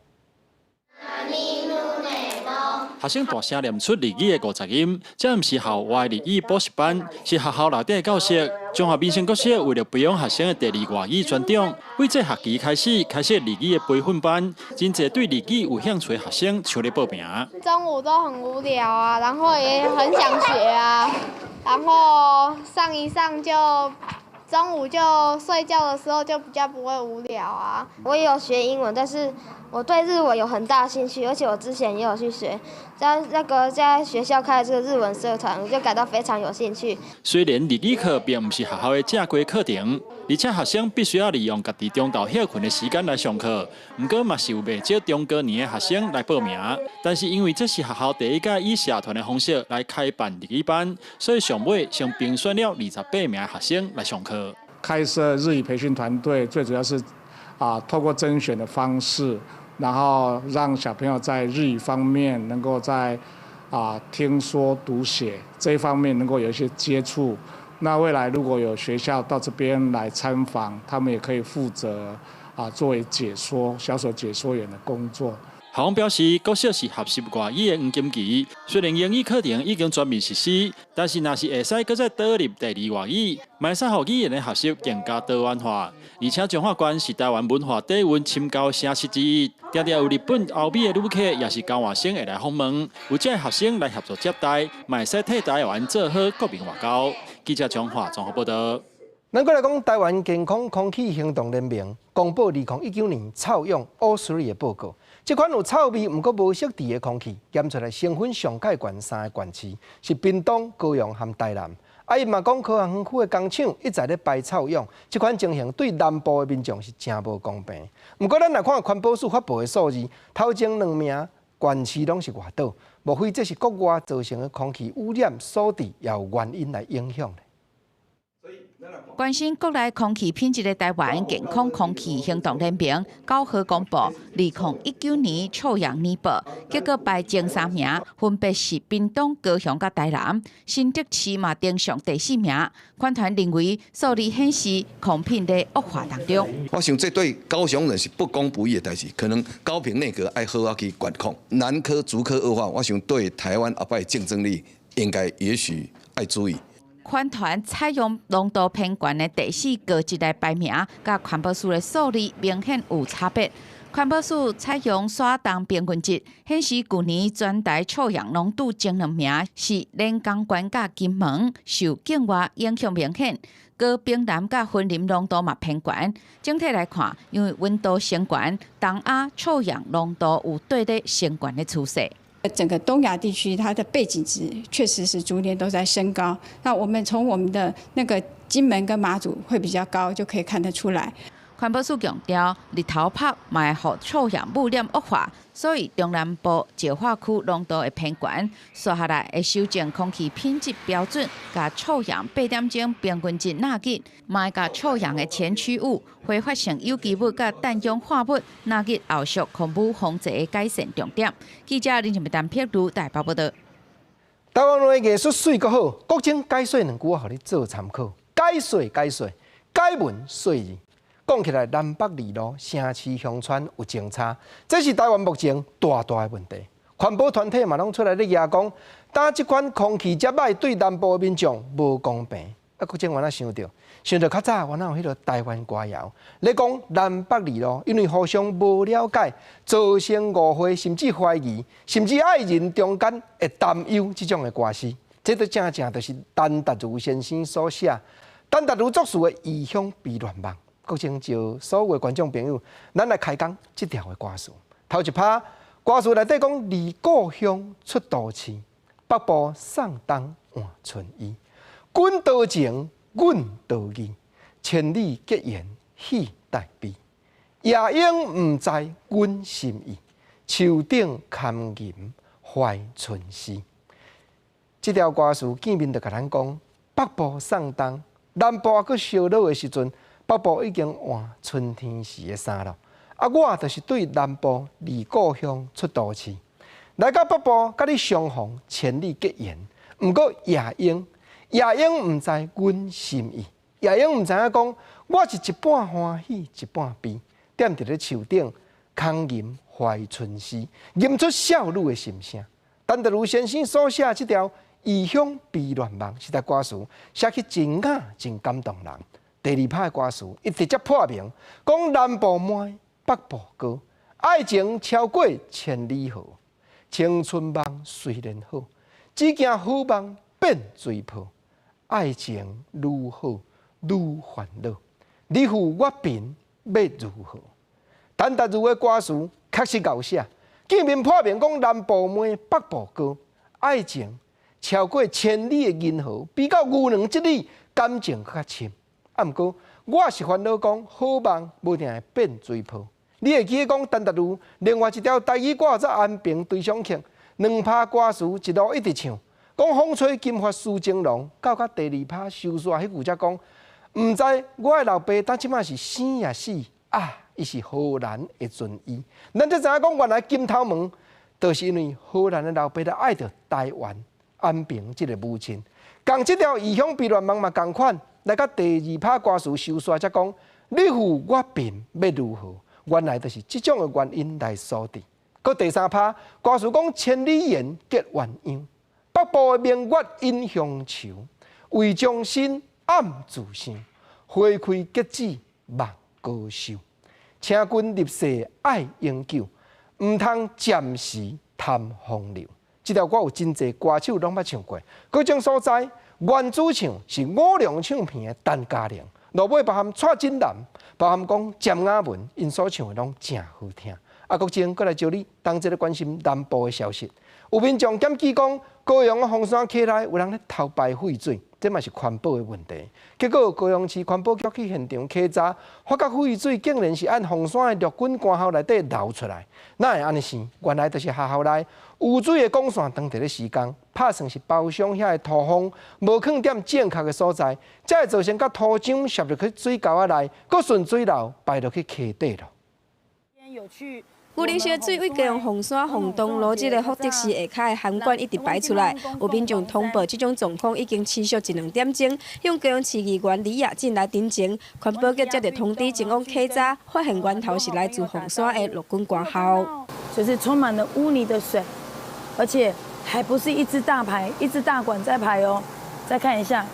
Speaker 10: 學生大聲念出日語的50音，這毋是校外日語補習班，是學校內底的教室。彰化民生國小為了培養學生的第二外語專長，為這學期開始開設日語的培訓班，真濟對日語有興趣的學生搶來報名。
Speaker 11: 中午都很無聊啊，然後也很想學啊，然後上一上就中午就睡覺的時候就比較不會無聊啊。
Speaker 12: 我也有學英文，但是
Speaker 11: 我對日文有很大興趣，而且我之前也有去學，在那個在學校開這個日文社團，我就感到非常有興趣。
Speaker 10: 雖然日語課並毋是學校的正規課程，而且學生必須要利用家己中晝歇睏的時間來上課，毋過嘛是有袂少中高年的學生來報名。但是因為這是學校第一屆以社團的方式來開辦日語班，所以上尾先評選了28名的學生來上課。
Speaker 12: 開設日語培訓團隊，最主要是透過甄選的方式，然後讓小朋友在日語方面能夠在聽說讀寫這一方面能夠有一些接觸。那未來如果有學校到這邊來參訪，他們也可以負責作為解說、小手解說員的工作。
Speaker 10: 校方表示，國小是學習外語的黃金期。雖然英語課程已經全面實施，但是若是會使閣再導入第二外語，嘛會使予語言的學習更加多元化。而且彰化縣是台灣文化底蘊深厚的城市之一，定定有日本、歐美的旅客，也是交換生會來訪問，有遮的學生來協助接待，嘛會使替台灣做好國民外交。記者彰化綜合報導。
Speaker 1: 咱閣來講，台灣健康空氣行動聯盟公布2019年臭氧 O3 的報告。這款有臭味，毋過無色致的空氣，檢出來成分上蓋懸三个縣市，是屏東、高雄和台南。啊，伊嘛講，科學園區的工廠一再咧排臭氧，這款情形對南部的民眾是誠無公平。毋過，咱來看環保署發布的數字，頭前兩名縣市攏是外島，莫非這是國外造成的空氣污染所致，也有原因來影響？
Speaker 13: 關心國內空氣品質的台灣健康空氣行動聯盟9號公布，2019年臭氧年報，結果排前三名分別是屏東、高雄佮台南，新竹市嘛登上第四名。環團認為數字顯示空品咧惡化當中。
Speaker 14: 我想這對高雄人是不公不義的代誌，可能高屏內閣愛好好去管控南科竹科惡化，我想對台灣後擺競爭力應該也許愛注意。
Speaker 13: 環團採用濃度偏懸的第四高級來排名，佮環保署的數字明顯有差別。環保署採用沙東平均值，顯示舊年全台臭氧濃度前兩名是連江縣佮金門，受境外影響明顯。高屏南佮雲林濃度嘛偏懸。整體來看，因為溫度升懸，東亞臭氧濃度有綴咧升懸的趨勢。
Speaker 15: 整個東亞地區，它的背景值確實是逐年都在升高。那我們從我們的那個金門跟馬祖會比較高，就可以看得出來。
Speaker 13: 環保署強調，日頭曬嘛會予臭氧污染惡化，所以中南部石化區濃度會偏懸。紲下來會修正空氣品質標準，共臭氧八點鐘平均值納入，嘛會共臭氧的前驅物、揮發性有機物佮氮氧化物納入後續空污防治的改善重點。記者林靜陳碧如台北報導。
Speaker 1: 台灣話藝術媠閣好，國情解說兩句話予你做參考。解說解說，解文說字。講起來，南北二路城市鄉村有情差，這是台灣目前大大的問題。環保團體嘛攏出來咧舉講，當這款空氣遮䆀，對南部的民眾無公平。啊，國情我哪想著？想著較早，我哪有彼個台灣歌謠咧講南北二路，因為互相無了解，造成誤會，甚至懷疑，甚至愛人中間會擔憂這種的歌詞。這都正正就是陳達如先生所寫，陳達如作詞的《異鄉避難夢》。國情就所有的觀眾朋友，咱來開講這條的歌詞。頭一拍歌詞內底講：離故鄉出都市，北部送冬換春衣。君多情，阮多義，千里結緣戲帶悲。夜鶯毋知阮心意，樹頂堪吟懷春詩。這條歌詞見面就共咱講：北部送冬，南部猶閣燒熱的時陣。北部已經換春天時的衫了，啊，我就是對南部離故鄉出都市，來到北部佮你相逢，千里結緣。毋過夜鶯，夜鶯毋知阮心意，夜鶯毋知影講，我是一半歡喜一半悲，踮佇咧樹頂空吟懷春詩，吟出少女的心聲。陳德如先生所寫這條《異鄉避難夢》，實在歌詞寫去真雅真感動人。第二拍的歌詞，伊直接破明，講南部糜，北部高，愛情超過千里河，青春夢雖然好，只驚好夢變水泡。愛情愈好愈煩惱，你富我貧欲如何？陳達如的歌詞確實𠢕寫，見面破面講南部妹北部哥，愛情超過千里的銀河，比較牛郎織女感情閣較深。啊，毋過我是煩惱講好夢無定會變水泡。你會記得講陳達如另外一條台語歌做安平追想曲，兩拍歌詞一路一直唱，講風吹金髮思情郎，到甲第二拍收煞彼句才講，毋知我的老爸當這馬是生抑死啊？伊是荷蘭的軍醫，咱才知影講原來金頭毛，就是因為荷蘭的老爸咧愛著台灣安平這个母親。仝這條異鄉避難夢嘛仝款，來到第二拍歌詞收煞才講，你富我貧欲如何？原來就是這種的原因來所致。閣第三拍歌詞講千里眼結鴛鴦，北部的明月隱鄉愁，為將心暗自想，花開結子望高壽。請君入世愛永久，毋通暫時貪風流。這條歌有真濟歌手攏捌唱過。各種所在，原主唱是五龍唱片的陳嘉玲，落尾包含蔡振南，包含講詹雅雯，𪜶所唱的攏誠好聽。啊，國政閣來招你同齊來關心南部的消息。有民眾檢舉講，高雄的鳳山溪內有人咧偷排廢水，這嘛是環保的問題。結果高雄市環保局去現場稽查，發覺廢水竟然是按鳳山的陸軍官校內底流出來。哪會按呢生？原來就是學校內污水的管線當佇咧施工，拍算是包廂遐的土方無囥佇正確的所在，才會造成佮土漿滲入去水溝仔內，閣順水流排落去溪底咯。
Speaker 5: 牛奶色水對高雄鳳山鳳東路這个福德寺下跤的涵管一直排出來，有民眾通報，這種狀況已經持續一兩點鐘。向高雄市議員李雅晉來陳情，環保局接到通知前往稽查，發現源頭是來自鳳山的陸軍官校，
Speaker 17: 就是充滿了污泥的水，而且還不是一支大排，一支大管在排哦。再看一下。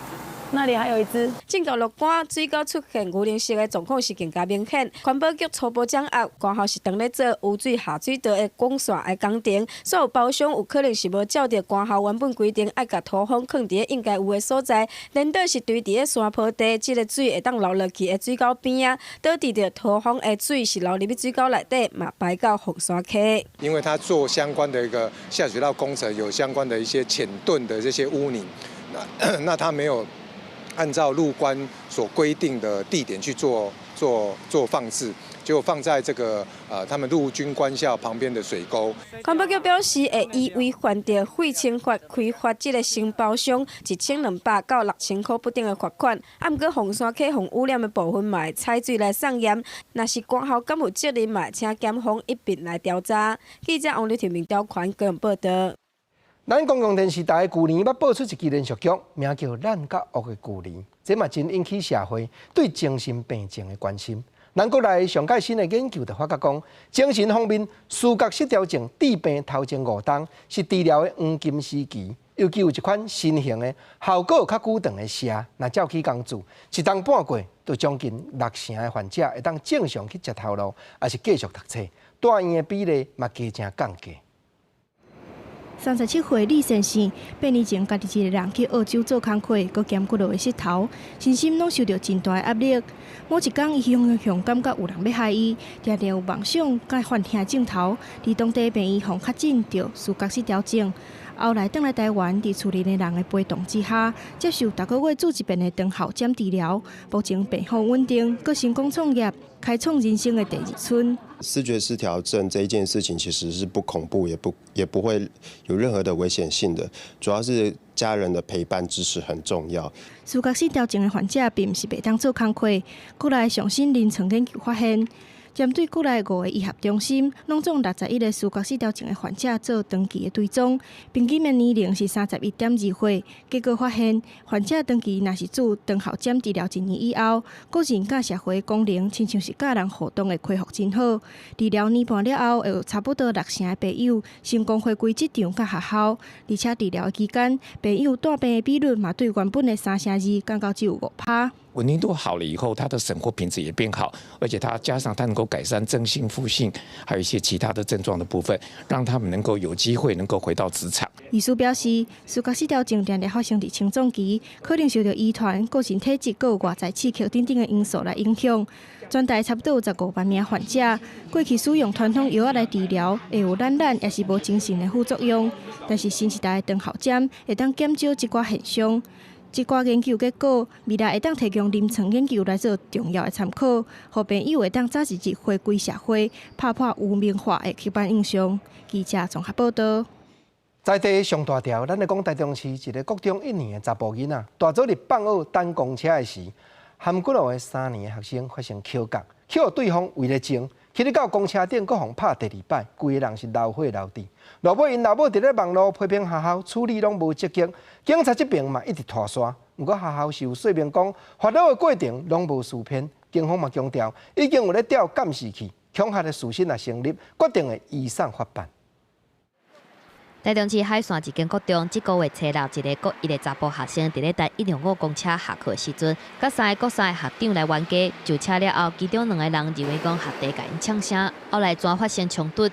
Speaker 17: 那裡還有一支。
Speaker 5: 進到落干水溝出現牛奶色的狀況是更加明顯。環保局初步掌握，官校是當咧做污水下水道的管線的工程，所有包商有可能是無照著官校原本規定，愛共土方囥佇咧應該有的所在，連帶是堆佇咧山坡地，這个水會當流落去的水溝邊仔，導致著土方的水是流入去水溝內底，嘛排到鳳山溪。
Speaker 18: 因為他做相關的一個下水道工程，有相關的一些淺鈍的這些污泥，那他沒有按照陸官所規定的地點去做放置，就放在這個他們陸軍官校旁邊的水溝。
Speaker 5: 環保局表示，會依違反著廢清法開罰這个承包商1200到6000箍不等的罰款。啊，毋過鳳山溪洪污染的部分嘛會採水來送驗，若是官校敢有責任，嘛會請檢方一併來調查。記者王麗婷、明雕權高雄報導。
Speaker 1: 咱公共電視台舊年捌播出一支連續劇，名叫《咱佮惡的距離》，這嘛真引起社會對精神病症的關心。咱國內上蓋新的研究就發覺講，精神方面思覺失調症致病頭前5冬是治療的黃金時期，尤其有一款新型的效果較久長的蛇，若照起工做，一冬半過，就將近6成的患者會當正常去食頭路，抑是繼續讀冊，蹛院的比例嘛加誠降低。
Speaker 19: 37歲李先生，8年前家己一个人去澳洲做工課，閣兼顧落的膝頭，身心攏受著真大的壓力。某一工，伊雄雄感覺有人欲害伊，定定有夢想佮幻聽鏡頭。佇當地病院予確診著思覺失調症，後來轉來台灣，佇厝裡的人的陪同之下，接受逐个月注一遍的長效針治療。目前病況穩定，閣成功創業，開創人生的第二春。
Speaker 20: 思覺失調症這一件事情其實是不恐怖，也不會有任何的危險性的，主要是家人的陪伴支持很重要。
Speaker 19: 思覺失調症的患者並毋是袂當做工課，國內上新臨床研究發現，針對國內五个醫學中心，攏總61个思覺失調症的患者做長期的追蹤，平均的年齡是31.2歲。結果發現，患者長期若是注長效針治療一年以後，個人佮社會功能，親像是佮人互動會恢復真好。治療年半了後，會有差不多6成的病友成功回歸職場佮學校，而且治療的期間，病友帶病的比率嘛對原本的3成2降到只有5趴。
Speaker 4: 穩定度好了以後，他的生活品質也變好，而且他加上他能夠改善正性負性，還有一些其他的症狀的部分，讓他們能夠有機會能夠回到職場。
Speaker 19: 醫師表示，思覺失調症定定發生佇青壯期，可能受著遺傳、個人體質、閣有外在刺激等等的因素來影響。全台差不多有15萬名患者，過去使用傳統藥仔來治療，會有懶懶，抑是無精神的副作用。但是新時代的長效針會當減少這寡現象。這寡研究結果，未來會當提供臨床研究來做重要的參考，予病友會當早一日回歸社會，拍破污名化的刻板印象。記者綜合報道。
Speaker 1: 在地上大條，咱來講台中市一个國中一年的查埔囡仔，大早日放學等公車的時，含骨路的3年的學生發生口角，去予對方為了爭，去到公車頂，閣予拍第二擺，規个人是流血流滴。落尾𪜶老母佇咧網路批評學校處理攏無積極，警察這邊嘛一直拖沙。毋過學校是有說明講，發落的過程攏無事騙，警方嘛強調已經有咧調監視器，恐嚇的事實若成立，決定會移送法辦。
Speaker 16: 台中市海線一間國中，這个月初六，一个國一的查埔學生佇咧搭105公車下課時陣，佮三個國三的學長來冤家，上車了後，其中兩个人認為講學弟共𪜶嗆聲，後來轉發生衝突。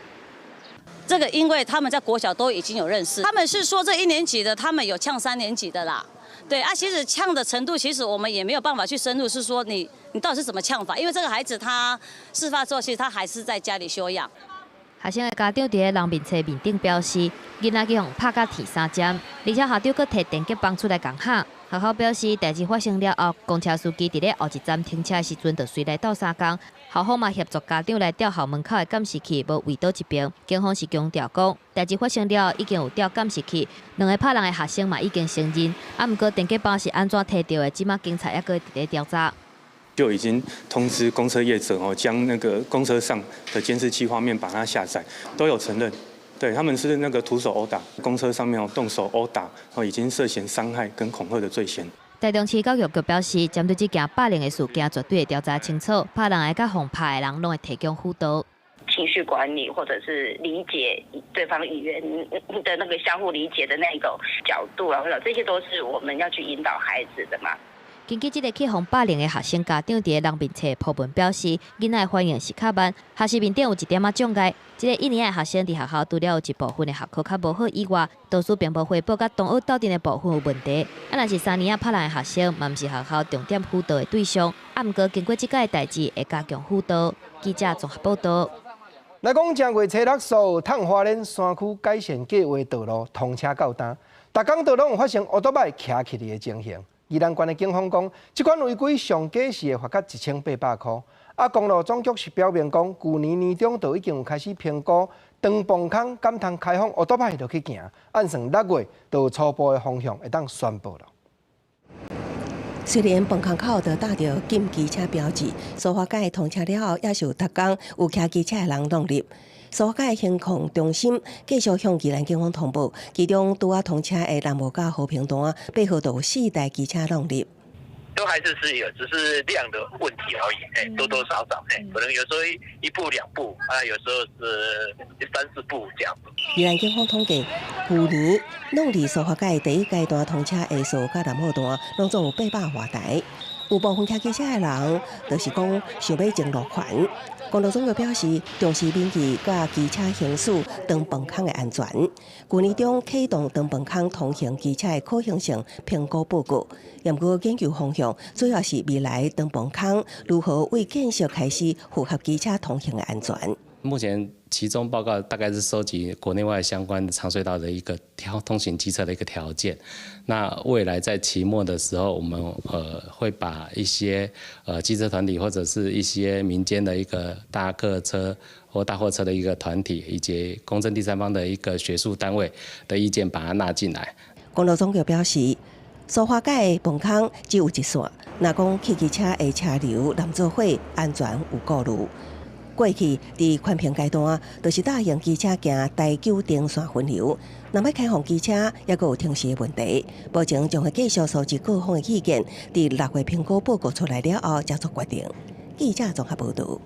Speaker 6: 這個因為他們在國小都已經有認識，他們是說這一年級的，他們有嗆三年級的啦。對啊，其實嗆的程度，其實我們也沒有辦法去深入，是說你到底是怎麼嗆法？因為這個孩子他事發之後，其實他還是在家裡休養。
Speaker 16: 學生的家長佇咧人面冊面頂表示，囡仔去予拍甲鐵三針，而且校長閣提電擊棒出來共嚇。學校表示，代誌發生了後，公車司機佇咧後一站停車的時陣，就隨來鬥相共。校方嘛協助家長來調校門口的監視器，無圍倒一邊。警方是強調講，代誌發生了後已經有調監視器，兩个拍人的學生嘛已經承認。啊，毋過電擊棒是按怎提著的，這馬警察猶閣佇咧調查。
Speaker 7: 就已經通知公車業者哦，將那個公車上的監視器畫面把它下載，都有承認，對他們是那個徒手毆打，公車上面哦動手毆打，哦已經涉嫌傷害跟恐嚇的罪嫌。
Speaker 16: 台中市教育局表示，針對這件霸凌的事件，絕對會調查清楚，拍人的佮予拍的人攏會提供輔導。
Speaker 21: 情緒管理，或者是理解對方語言的那個相互理解的那種角度啊，或者這些都是我們要去引導孩子的嘛。
Speaker 16: 根據這个去予霸凌的學生家長佇咧人面冊 po 文表示，囡仔的反應是較慢，學習面頂有一點仔障礙。這个一年的學生佇學校除了有一部分的學科較無好以外，導師並無回報佮同學鬥陣的部分有問題。啊，若是三年仔拍人的學生，嘛毋是學校重點輔導的對象。啊，毋過經過這擺的代誌，會加強輔導。記者綜合報道。
Speaker 1: 來講正月初六，所有探花蓮山區改善計畫道路通車到今，逐工都攏有發生歐多擺騎起的情形。宜蘭縣的警方講，這款違規上低是會罰到1800箍。啊，公路總局是表明講，舊年年中就已經有開始評估長磅空敢通開放歐多擺落去行，按算6月就有初步的方向會當宣布了。
Speaker 9: 雖然磅空口都打著禁機車標誌，蘇花改通車了後，也是有逐工有騎機車的人弄入。蘇花改行控中心繼續向宜蘭警方通報，其中拄仔通車的南無佮和平段八號就有四台機車弄入。
Speaker 22: 都還是有，只是量的問題而已，欸，多多少少，欸，可能有時候一步兩步，啊，有時候是三四步這樣子。
Speaker 9: 宜蘭警方統計，去年弄佇蘇花改第一階段通車的蘇佮南澳段，攏總有800外台。有部分騎機車的人，就是講想欲爭路權。公路總局表示，重視民意佮機車行駛長磅空的安全。舊年中啟動長磅空通行機車的可行性評估報告，毋過研究方向主要是未來長磅空如何為建設開始符合機車通行的安全。
Speaker 23: 目前期中報告大概是收集國內外相關長隧道的一個通行機車的一個條件。那未來在期末的時候，我們會把一些機車團體或者是一些民間的一個大客車或大貨車的一個團體，以及公正第三方的一個學術單位的意見，把它納進來。
Speaker 9: 公路總局表示，蘇花改的磅空只有一線，若講汽機車的車流難做伙，安全有顧慮。過去佇寬頻階段，就是大型機車行台九頂線分流，若欲開放機車，猶閣有停時的問題。目前將會繼續收集各方的意見，佇6月評估報告出來了後，才做決定。記者綜合報導。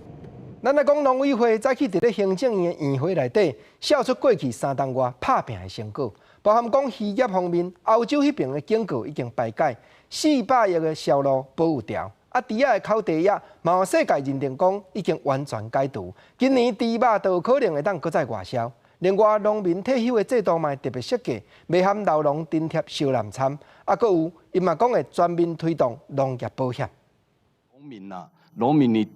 Speaker 1: 咱來講農委會早起佇咧行政院的院會內底，秀出過去3冬外拍拚的成果。包含講漁業方面，歐洲彼爿的警告已經排解，400億的銷路保有牢。啊，豬仔的口蹄疫，嘛世界認定講已經完全解除。今年豬肉都有可能會當閣再外銷。另外，農民退休的制度嘛特別設計，袂含老農津貼相濫參。啊，閣有伊嘛講會全面推動農業保險。
Speaker 2: 農民啊，農民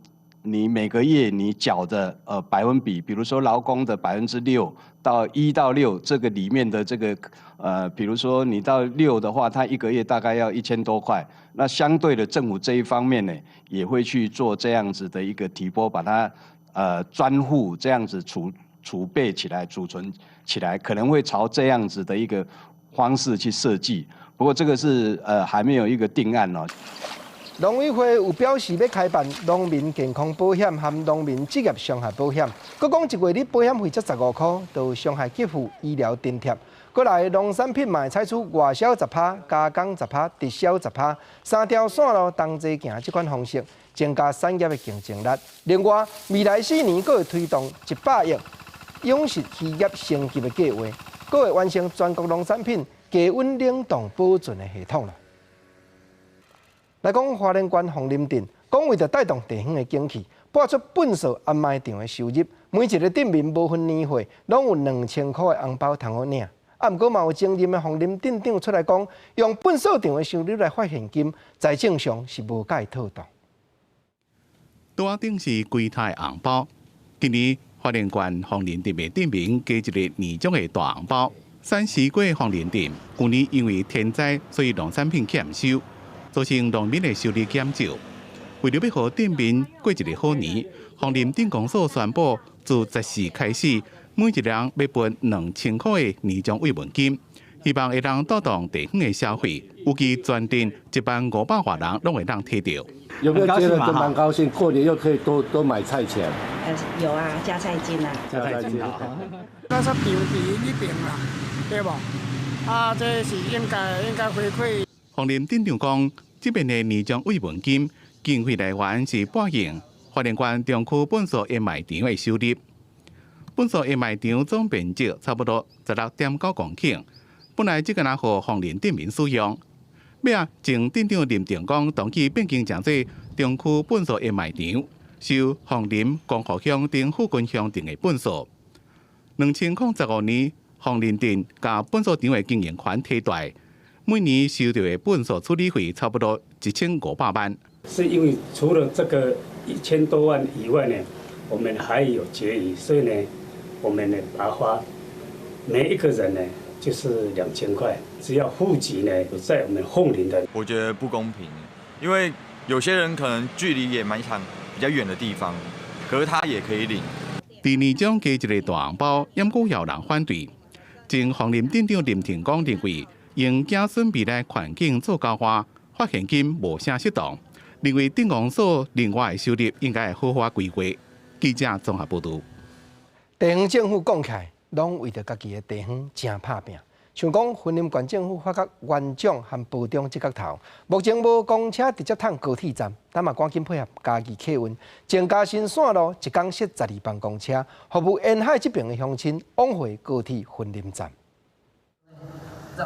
Speaker 2: 你每個月你繳的百分比，比如說勞工的6%到1到6，這個裡面的這個比如說你到六的話，他一個月大概要1000多塊。那相對的政府這一方面呢，也會去做這樣子的一個提撥，把它專戶這樣子儲備起來、儲存起來，可能會朝這樣子的一個方式去設計。不過這個是還沒有一個定案哦。
Speaker 1: 農委會有表示欲開辦農民健康保險和農民職業傷害保險，閣講一月你保險費才15塊，就有傷害給付醫療津貼。過來農產品嘛會採取外銷10%、加工10%、直銷10%，三條線路同齊行這款方式，增加產業的競爭力。另外，未來4年閣會推動100億養殖漁業升級的計劃，閣會完成全國農產品低溫冷凍保存的系統啦。來講花蓮縣鳳林鎮，講為著帶動地方的景氣，撥出糞掃掩埋場的收入，每一个鎮民無分年歲，攏有2000塊的紅包通好領。啊，毋過嘛有前任的鳳林鎮長出來講，用糞掃場的收入來發現金，財政上是無蓋妥當。
Speaker 3: 桌仔頂是規袋紅包，今年花蓮縣鳳林鎮的鎮民加一个年終的大紅包。產西瓜鳳林鎮，舊年因為天災，所以農產品欠收。造成農民的收入減少。為著欲予鎮民過一个好年，鳳林鎮公所宣布，自14開始，每一人欲分2000塊的年終慰問金，希望會當帶動地方的消費。預計全鎮1萬500外人攏會當提著。
Speaker 8: 有沒有覺得都蠻高興？過年又可以多多買菜錢。
Speaker 24: 有啊，加菜金啊。
Speaker 8: 加菜金。
Speaker 25: 那是場地那邊啦，對無？啊，這是應該回饋。
Speaker 3: 鳳林鎮長講，這邊的年終慰問金經費來源是撥用花蓮縣中區糞掃掩埋場的收入。糞掃掩埋場總面積差不多16.9公頃，本來這個若予鳳林鎮民使用。尾仔前鎮長林定光同意變更成做中區糞掃掩埋場，收鳳林、光復鄉等附近鄉鎮的糞掃。2015年，鳳林鎮共糞掃場的經營權提出，每年收著的糞掃處理費差不多1500萬。
Speaker 26: 是因為除了這個1000多萬以外呢，我們還有結餘，所以呢，我們呢把它發每一個人呢就是2000塊，只要戶籍呢在我們鳳林的。
Speaker 27: 我覺得不公平，因為有些人可能距離掩埋場比較遠的地方，可是他也可以領。
Speaker 3: 佇年終加一个大紅包，毋過有人反對。前鳳林鎮長林廷光認為，用子孫未來環境做交換，發現金無啥適當。認為鎮公所另外的收入應該好好規劃。記者綜合報導。
Speaker 1: 地方政府講起來，攏為著家己的地方誠拍拚。像講雲林縣政府發覺元長和埔中這角頭，目前無公車直接通高鐵站，咱嘛趕緊配合嘉義客運，增加新線路，一工設12班公車，服務沿海這爿的鄉親往回高鐵雲林站。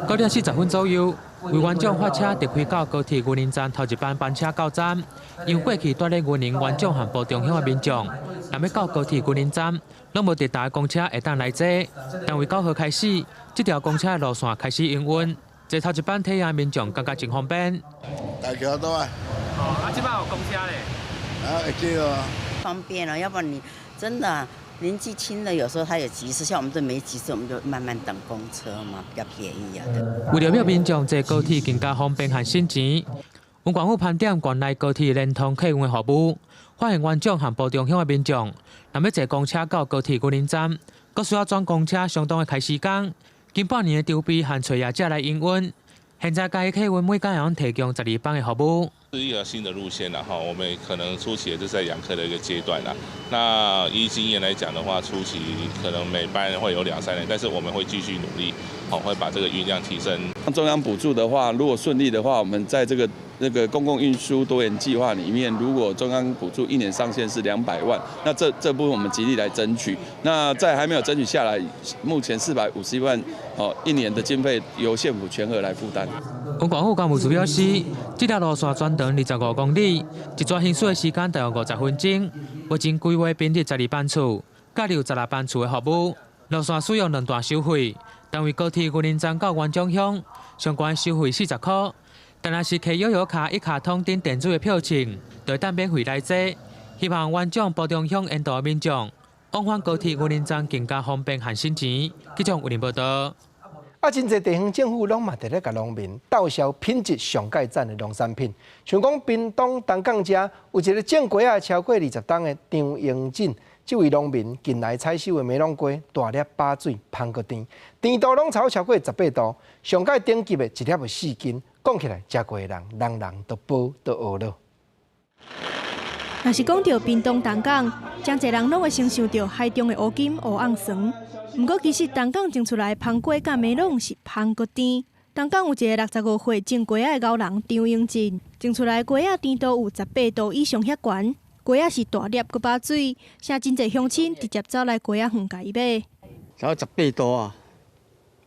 Speaker 28: 9點40分左右，為元長發車直開到高鐵雲林站頭一班班車到站。因為過去蹛佇雲林元長和埔中鄉的民眾，若欲到高鐵雲林站，攏無直達公車會當來坐。但為9號開始，這條公車的路線開始營運，坐頭一班體驗民眾感覺真方便。
Speaker 29: 大橋倒來。
Speaker 28: 哦，啊，這擺有公車咧。
Speaker 29: 啊，會記哦。
Speaker 24: 方便了，要不然你真的年紀輕的，有時候他有急事，像我們這沒急事，我們就慢慢等公車嘛，比較便宜啊。
Speaker 28: 為著予民眾坐高鐵更加方便和省錢，縣政府盤點縣內高鐵連通客運的服務，發現元長和埔中鄉的民眾，若欲坐公車到高鐵雲林站，閣需要轉公車相當的開時間。經半年的籌備和揣業者來營運，現在嘉義客運每工會當提供12班的服務。
Speaker 5: 是一條新的路線啦，哈，我們可能初期也是在養客的一個階段啦。那依經驗來講的話，初期可能每班會有兩三年，但是我們會繼續努力，好，會把這個運量提升。
Speaker 10: 中央補助的話，如果順利的話，我們在這個那個公共運輸多元計劃裡面，如果中央補助一年上限是200萬，那這部分我們極力來爭取。那在還沒有爭取下來，目前451萬哦，一年的經費由縣府全額來負擔。
Speaker 28: 縣政府工務處表示，這條路線全長25公里，一逝行駛的時間大約50分鐘。目前規劃編列12班次，加入16班次的服務。路線使用兩段收費，單位高鐵雲林站到員山鄉，相關收費40塊。但若是提悠遊卡、一卡通等電子的票證，就會當免費來坐。希望員山埔中鄉沿途的民眾往返高鐵雲林站更加方便和省錢。記者為您報道。
Speaker 1: 啊，真濟地方政府攏嘛佇咧共農民鬥銷品質上蓋讚的農產品，像講屏東東港遮有一個種瓜仔超過20冬的張英進，這位農民近來採收的梅櫳瓜大粒飽水，芳閣甜，甜度攏超過18度，上蓋頂級的一粒有4斤，講起來，食過的人，人人都飽都呵咾。
Speaker 19: 若是講著屏東東港，誠濟人攏會先想著海中的烏金烏甕船。毋過，其實東港種出來芳瓜佮梅櫳是芳閣甜。東港有一个65歲種瓜仔的老人張英進，種出來瓜仔甜度有18度以上遐懸，瓜仔是大粒閣飽水，啥真濟鄉親直接走來瓜仔園共伊買。
Speaker 11: 才18度啊，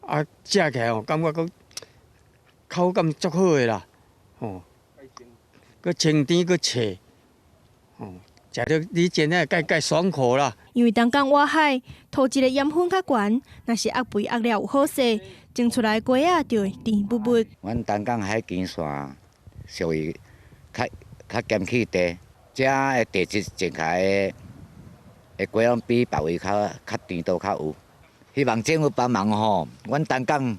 Speaker 11: 啊，食起來哦，感覺閣口感足好的啦，吼，閣清甜閣脆，吼。食著你煎的蓋蓋爽口啦。
Speaker 19: 因為東港外海土質的鹽分較懸，若是壓肥壓了有好勢，種出來瓜仔就會甜滗滗。
Speaker 12: 阮東港海墘線屬於較較鹹氣地，遮的地質種起來的瓜攏比別位較較甜度較有。希望政府幫忙吼，阮東港，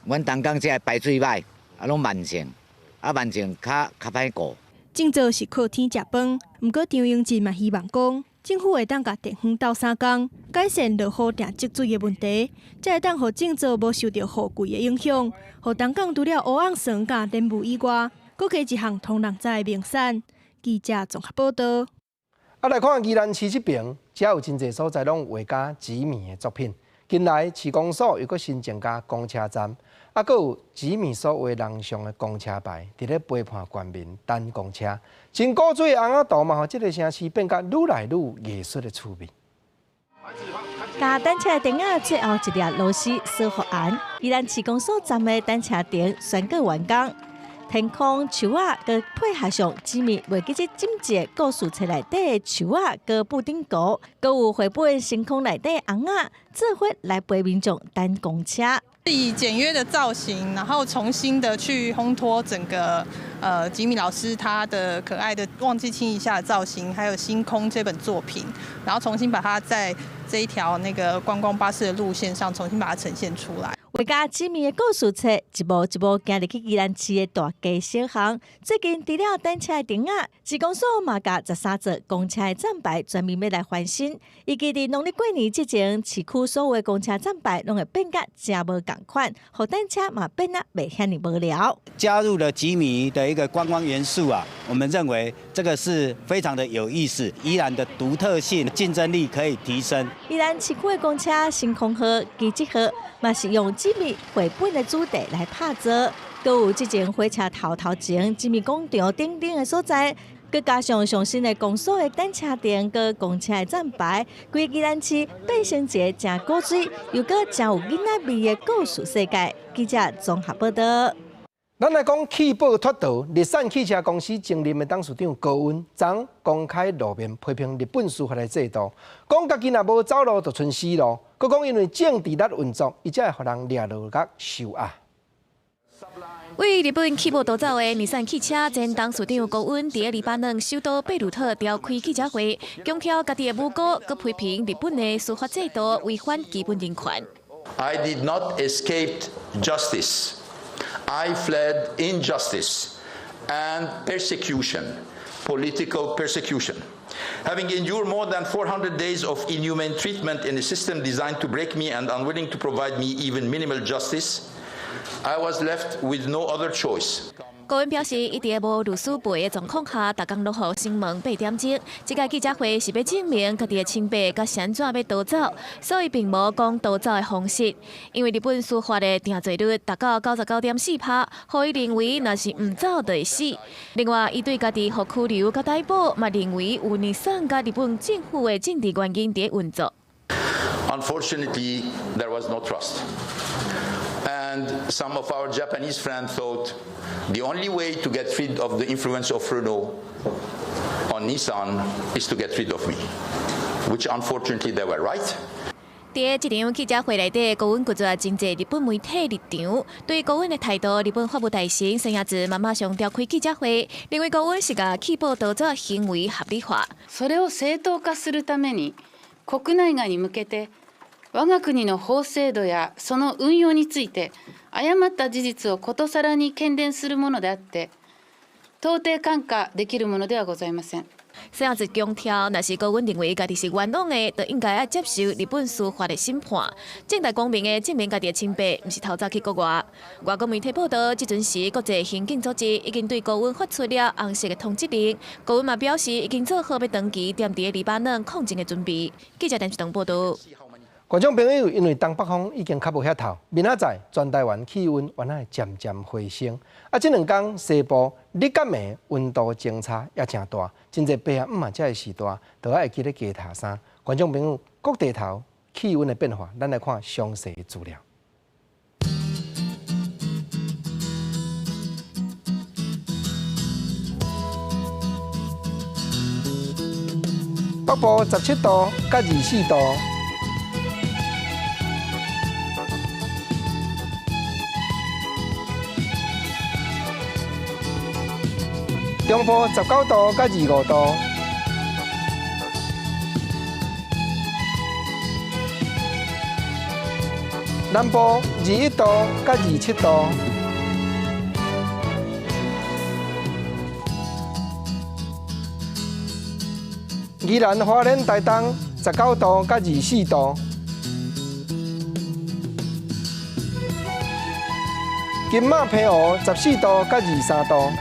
Speaker 12: 阮東港遮的排水䆀，啊攏慢性，啊慢性較較歹顧。
Speaker 19: 種作是靠天食飯，毋過張英進嘛希望講，政府會當共地方鬥相共，改善落雨定積水的問題，才會當予種作無受著雨季的影響，予東港除了烏甕船佮蓮霧以外，閣加一項通人知的名產。記者綜合報道。
Speaker 1: 啊，來看宜蘭市這爿，遮有真濟所在攏畫家吉米的作品。近來市公所又閣新增加公車站，啊，閣有吉米所畫人像的公車牌，佇咧陪伴縣民等公車。真古錐的尪仔圖嘛，予這个城市變甲愈來愈有藝術的趣味。
Speaker 13: 共等車的亭仔最後一粒螺絲鎖予絚，宜蘭市公所站的等車亭宣告完工。天空樹仔，閣配合上吉米袂記得精緻故事冊內底的樹仔，閣布丁狗，閣有繪本星空內底尪仔，做伙來陪民眾等公車。
Speaker 14: 以簡約的造型，然後重新的去烘托整個吉米老師他的可愛的忘記親一下的造型，還有星空這本作品，然後重新把它在這一條那個觀光巴士的路線上重新把它呈現出來。
Speaker 13: 畫家吉米的故事冊一步一步行入去宜蘭市的大街小巷。最近除了等車的亭仔，市公所嘛共13座公車的站牌全面欲來翻新。預計佇農曆過年之前，市區所有的公車站牌攏會變甲誠無仝款，予等車嘛變得袂遐爾無聊。
Speaker 15: 加入了吉米的一個觀光元素啊，我們認為這個是非常的有意思，宜蘭的獨特性、競爭力可以提升。
Speaker 13: 宜蘭市區的公車星空號、奇蹟號，嘛是用吉米繪本的主題來拍造，閣有這前火車頭頭前吉米廣場等等的所在，閣加上上新的公所的等車亭、閣公車的站牌，規宜蘭市變成一个誠古錐又閣誠有囡仔味的故事世界。記者綜合報道。
Speaker 1: 咱來講棄保脫逃，日產汽車公司前任的董事長高恩，昨公開露面批評日本司法的制度，講家己若無走路就賰死路，閣講因為政治力運作，伊才會予人掠落甲受壓。
Speaker 17: 為日本棄保逃走的日產汽車前董事長高恩，佇黎巴嫩首都貝魯特召開記者會，強調家己的無辜，閣批評日本的司法制度違反基本人權。
Speaker 18: I did not escape justice. I fled injustice and persecution, political persecution. Having endured more than 400 days of inhumane treatment in a system designed to break me and unwilling to provide me even minimal justice, I was left with no other choice.
Speaker 17: 高虹安表示，伊佇無律師陪的狀況下，逐工攏予審問8點鐘。這擺記者會是欲證明家己的清白，佮是按怎欲逃走，所以並無講逃走的方式。因為日本司法的定罪率達到99.4%，予伊認為若是毋走就會死。另外，伊對家己予拘留佮逮捕，嘛認為有日本佮日本政府的政治原因佇運作。
Speaker 18: Unfortunately, there was no trust. And some of our Japanese friends thought the only way to get rid of the influence of Renault on Nissan is to get rid of me, which unfortunately they were right.
Speaker 17: 佇這場記者會內底，高虹安拒絕真濟日本媒體入場。對高虹安的態度，日本法務大臣孫雅子嘛馬上召開記者會，認為高虹安是共棄保逃走行為合理化。
Speaker 4: それを正當化するために、國內外に向けて我が國の法制度やその運用について誤った事実をことさらに喧伝するものであって、到底看過できるものではございません。
Speaker 17: 孫雅子強調，若是高虹安認為家己是冤枉的，就應該愛接受日本司法的審判，正大光明的證明家己的清白，毋是逃走去國外。外國媒體報道，這陣時國際刑警組織已經對高虹安發出了紅色的通緝令。高虹安嘛表示，已經做好欲長期踮佇黎巴嫩抗爭的準備。記者電視台報道。
Speaker 1: 觀眾朋友，因為東北風已經較無遐透，明仔載全台灣氣溫原來會漸漸回升。啊，這兩工西部日佮暝溫度相差也誠大，真濟爸啊姆仔這个時代都愛會記咧加罩衫。觀眾朋友，各地頭氣溫的變化，咱來看詳細的資料。北部17度佮24度。中部19度佮25度，南部21度佮27度，宜蘭花蓮台東19度佮24度，金馬澎湖14度佮23度。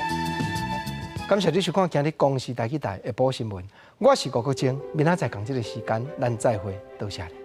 Speaker 1: 感謝你收看今日公視台語台下晡新聞，我是吳國晶，明仔載仝這个時間，咱再會，多謝你。